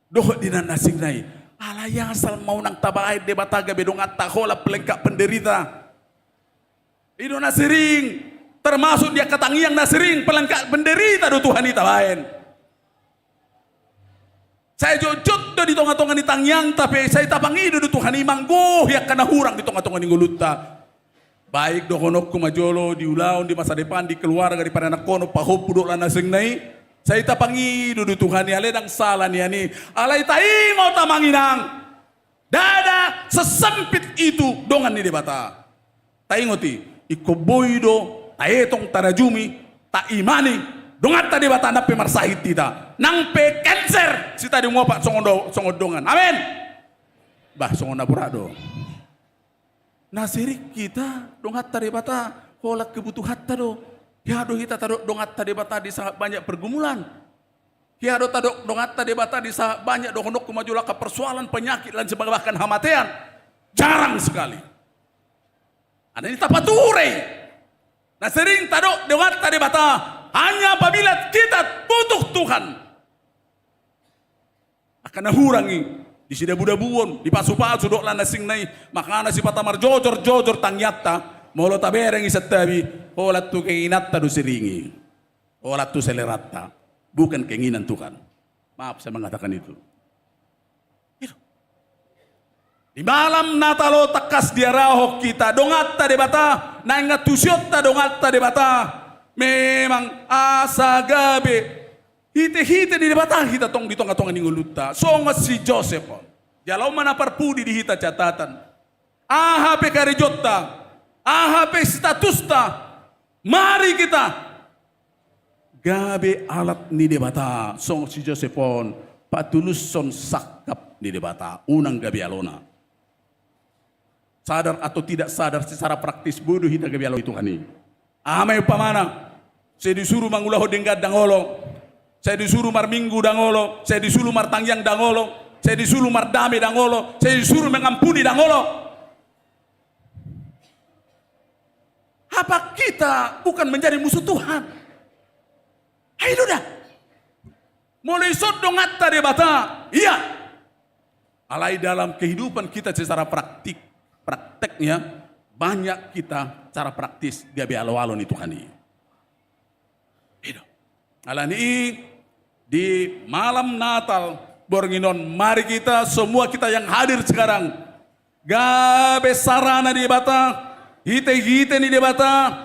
Dohot di na asing nai. Alai asal ma unang tabahen Debata gabe donganta holan pelengkap penderita. I do na sering, termasuk di angka tangiang na sering, pelengkap penderita do Tuhan i tabahen. Sai jotjot do di tongatonga ni tangiangta pe, sai tapangido do Tuhan i manggohi angka na hurang di tongatonga ni ngolunta. Baik dohononku ma jolo di ulaon, di masa depan, di keluarga, di paranakhonon, pahompu dohot na asing nai. Sai tapangido do Tuhan i, alai ndang sala nian i. Alai taingot amang inang. Ndada sesempit itu dongan ni Debata. Taingot i, ingkon boi do, taetong, tarajumi, taimani, donganta Debata nang pe marsahit hita. Nang pe cancer, sitadi muapak songon do-, songon dongan. Amen. Bah, songon na borat do. Na sering hita, donganta Debata, holan kebutuhanta do. Hea do hita tadok donganta Debata di saat banyak pergumulan. Hea do tadok donganta Debata di saat banyak dohononku ma jolo angka persoalan, penyakit, lain sebagainya, bahkan hamatean. Jarang sekali. Alani i tapature. Na sering tadok donganta Debata, hanya apabila kita butuh Tuhan. Angka na hurang i, di sidabudabuon, di pasupasu dohot na asing nai, makana sipata marjojorjojor tangiangta, molo tabereng i santabi, holan tu keinginanta do sering i. Holan tu seleranta, bukan keinginan Tuhan. Maaf saya mengatakan itu. Itu. Di malam Natal on tangkas diarahon hita donganta Debata, naeng antusionta donganta Debata. Memang asa gabe hitehite ni Debata hita tong di tongatonga ni ngolunta. Songon si Josep on. Jalo ma na parpudi di hita catatan. Aha pe karejonta, aha pe statusta, Mari kita gabe alat ni Debata, songon si Josep on, patulushon sangkap ni Debata, unang gabe alona. Sadar atau tidak sadar, secara praktis boi do hita gabe alo ni Tuhan i. Aha ma umpamana, sai disuru mangulahon denggan, ndang olo. Sai disuru marminggu, ndang olo. Sai disuru martangiang, ndang olo. Sai disuru mardame, ndang olo. Sai disuru mengampuni, ndang olo. Apa kita bukan menjadi musuh Tuhan? Ayo dah. Molo ison donganta Debata, iya. Alai dalam kehidupan kita secara praktik, prakteknya, banyak kita cara praktis gabe alo-alo ni Tuhan i. Ido. Alani i, di malam Natal borngin on, mari kita, semua kita yang hadir sekarang, gabe sarana ni Debata, hite-hite ni Debata,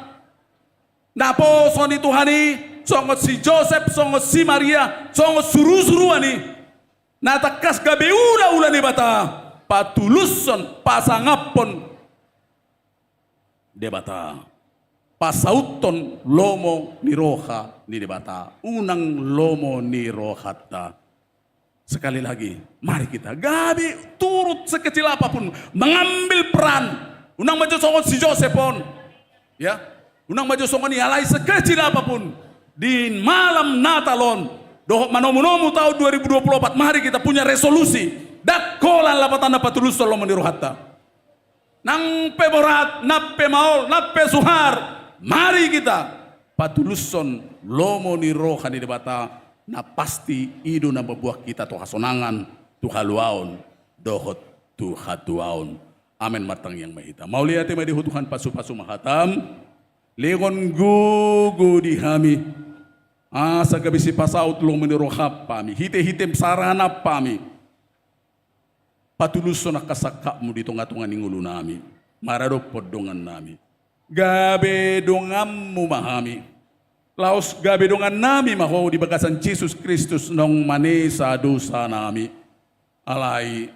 naposo ni Tuhan i, songon si Josep, songon si Maria, songon suru-suruan i. Na tangkas gabe ula-ula ni Debata, patulushon, pasangaphon Debata, pasauthon lomo ni roha ni Debata, unang lomo ni rohanta. Sekali lagi, mari kita gabe turut sekecil apapun, mengambil peran. Unang ma jo songon si Josep on. Ya, unang ma jo songon i, alai sekecil apapun di malam Natal on dohot manomu-nomu taon dua ribu dua puluh empat, mari kita punya resolusi. Ndang holan lapatanna patulushon lomo ni rohanta. Nang pe borat, nang pe maol, nang pe suhar, mari kita patulushon lomo ni roha ni Debata, na pasti i do na mamboan hita tu hasonangan, tu haluaon, dohot tu hatuaon. Amen. Martangiang ma hita. Mauliate ma di Ho Tuhan, pasu-pasu ma hatam. Lehon gogo di hami, asa gabe sipasaut lomo ni roham hami, hite-hitem saranam hami, patulushon angka sangkapmu di tonga-tonga ni ngolunami, maradophon dongannami. Gabe donganmu ma hami. Laos gabe dongannami ma Ho di bagasan Jesus Kristus naung manesa dosanami. Alai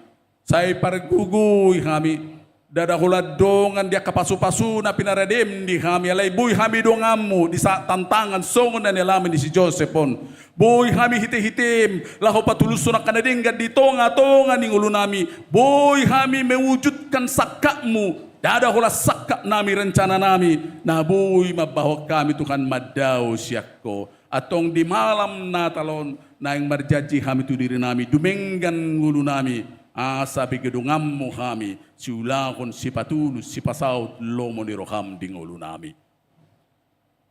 sai pargogoi hami, ndada holan dongan di angka pasu-pasu na pinaradem di hami, alai boi hami donganmu di saat tantangan songon na nialami ni si Josep on. Boi hami hite-hitem laho patulushon angka na denggan di tonga-tonga ni ngolunami. Boi hami mewujudkan sangkapmu, ndada holan sangkapnami, rencananami, na boi mambahen hami Tuhan mandao sian Ho. Antong di malam Natal on naeng marjanji hami tu dirinami, dumenggan ngolunami, asa bege donganmu hami, siulahon, sipatulus, sipasaut lomo ni roham di ngolunami.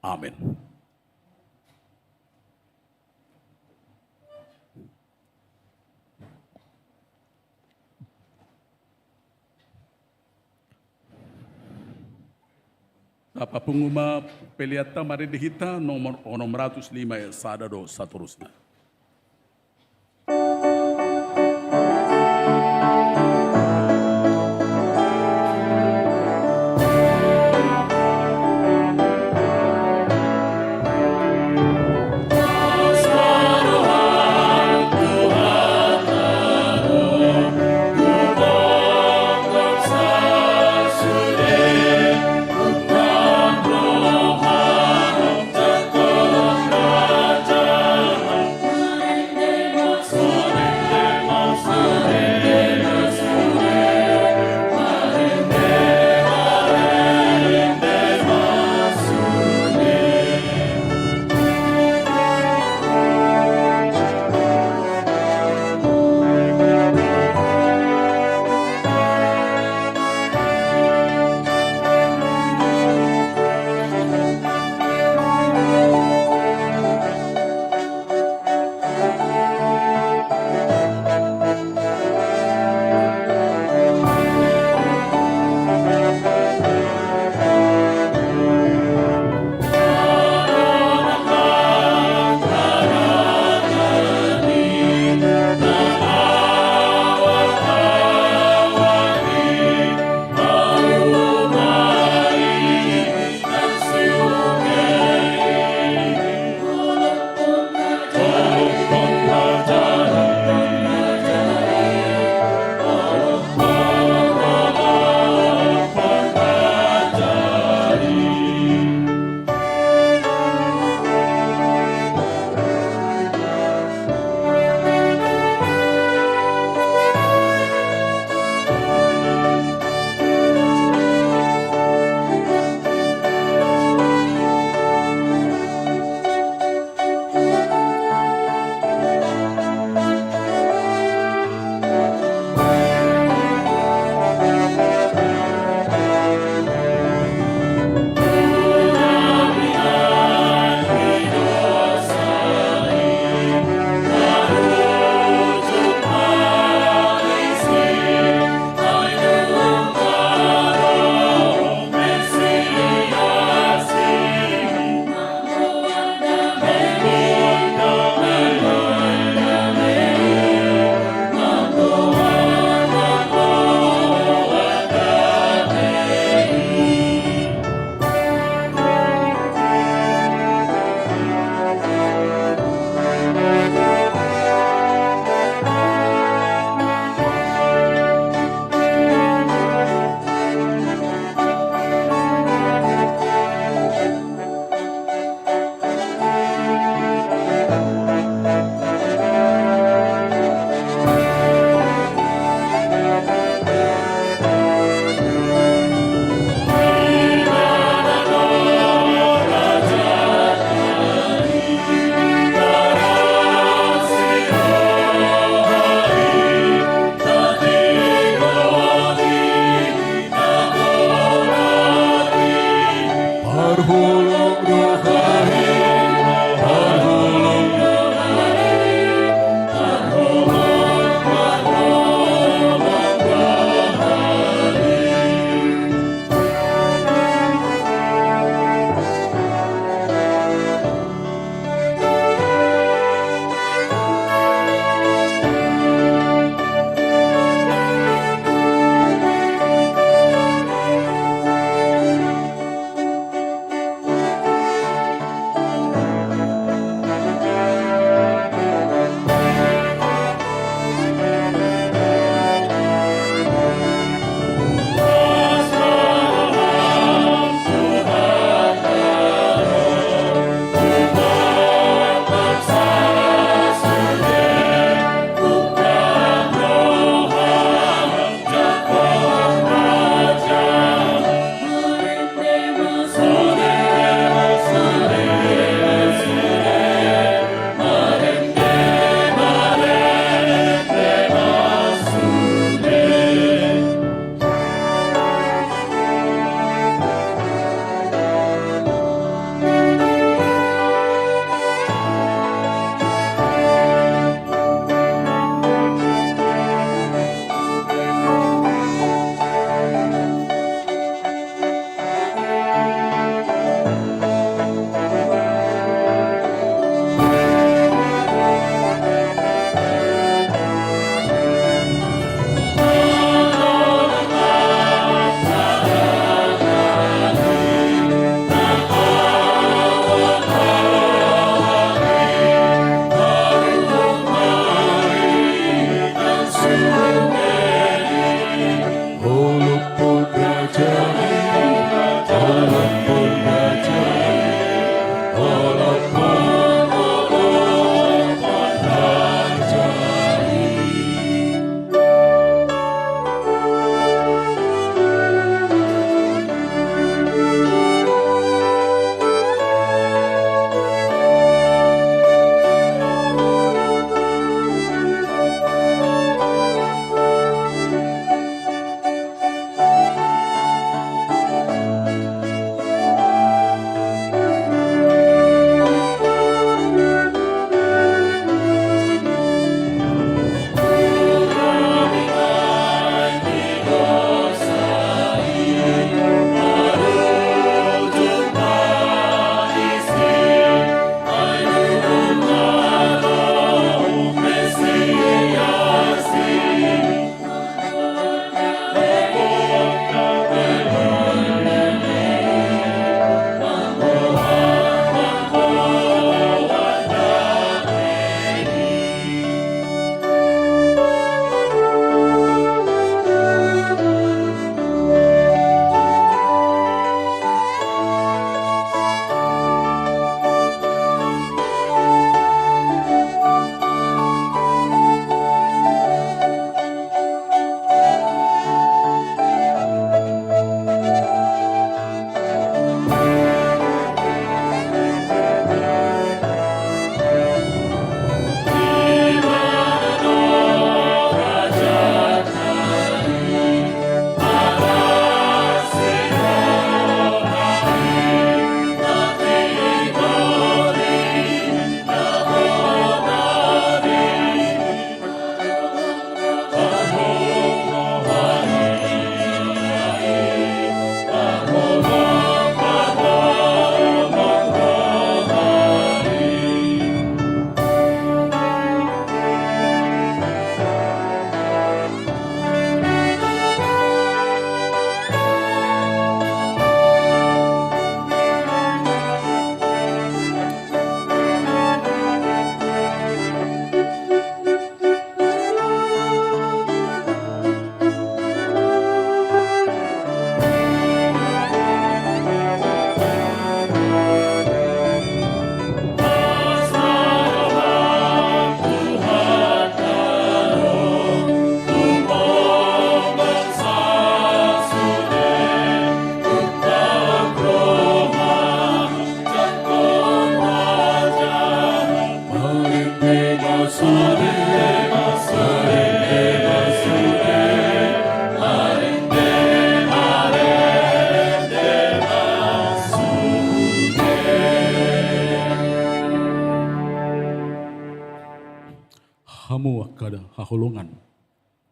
Amen. Tapapungu ma peleanta, marende hita nomor onom ratus lima ayat sada do satorusna.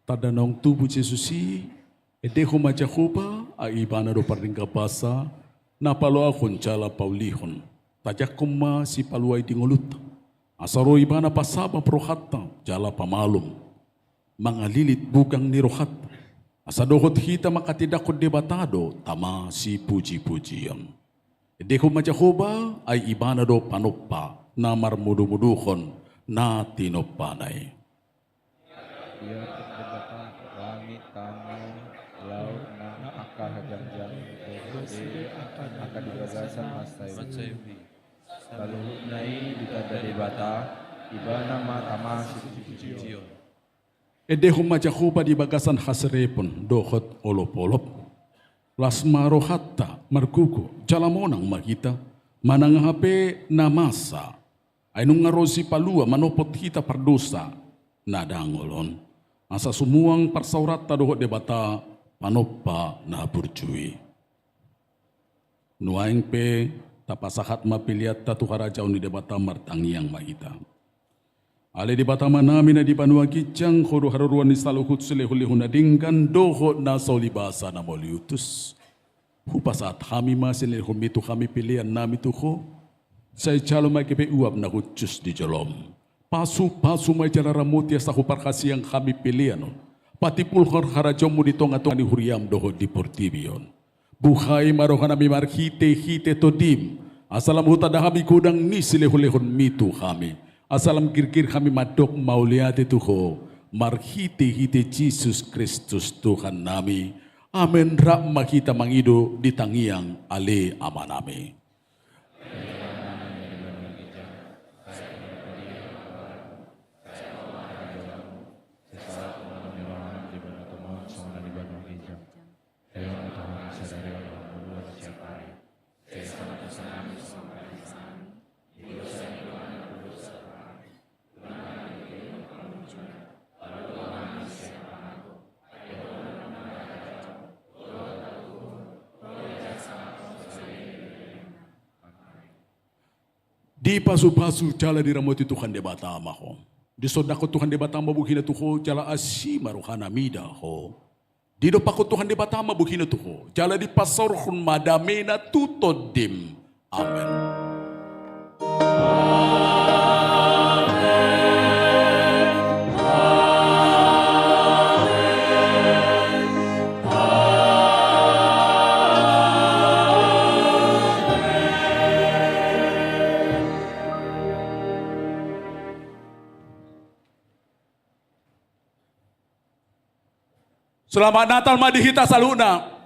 Tanda naung tubu Jesus i, endehon ma Jahowa, ai Ibana do pardenggan basa, na paloahon jala paulihon. Tajangkon ma Sipalua i di ngolunta, asa ro Ibana pasabap rohanta jala pamalum, mangalilit bugang ni rohanta, asa dohot hita manghatindanghon Debata do tama sipujipujion. Endehon ma Jahowa, ai Ibana do panompa na marmudumuduhon na tinompana i. Ia Debata, langit tano, laut nang angka hajangjang ni, dohot sude angka di bagasan mansai uli. Saluhutna i ditanda Debata, Ibana ma tama sipujipujion. Endehon ma Jahowa di bagasan hasiripon dohot olopolop. Las ma rohanta margogo, jala monang ma hita, manang aha pe na masa. Ai nunga ro Sipalua manopot hita pardosa na dangol on, asa sumuang parsaoranta dohot Debata, panompa na burju i. Nuaeng pe tapasahat ma peleanta tu harajaon ni Debata, martangiang ma hita. Ale Debata Amanami na di banua ginjang, Ho do haroroan ni saluhut silehonlehon na denggan dohot na so ulibasa na mauliutus. Hupasahat hami ma silehonmi tu hami peleannami tu Ho. Sai jalo ma gabe uap na hushus di jolom. Pasupasu ma i jala ramoti asa huparhaseang hami pelean on, patimbulhon harajaonmu di tongatonga ni huriam dohot di portibi on. Buhai ma rohanami marhitehite Tondim, asa lam hutanda hami godang ni silehonlehonmi tu hami, asa lam girgir hami mandok mauliate tu Ho, marhitehite Jesus Kristus Tuhannami. Amen. Rap ma hita mangido di tangiang Ale Amanami. Dipasupasu jala diramoti Tuhan Debata ma ho. Disondangkon Tuhan Debata ma bohina tu ho jala asi ma rohana mida ho. Didompakkon Tuhan Debata ma bohina tu ho jala dipasaorhon ma damena tu tondim. Amen. Selamat Natal ma di hita saluhutna.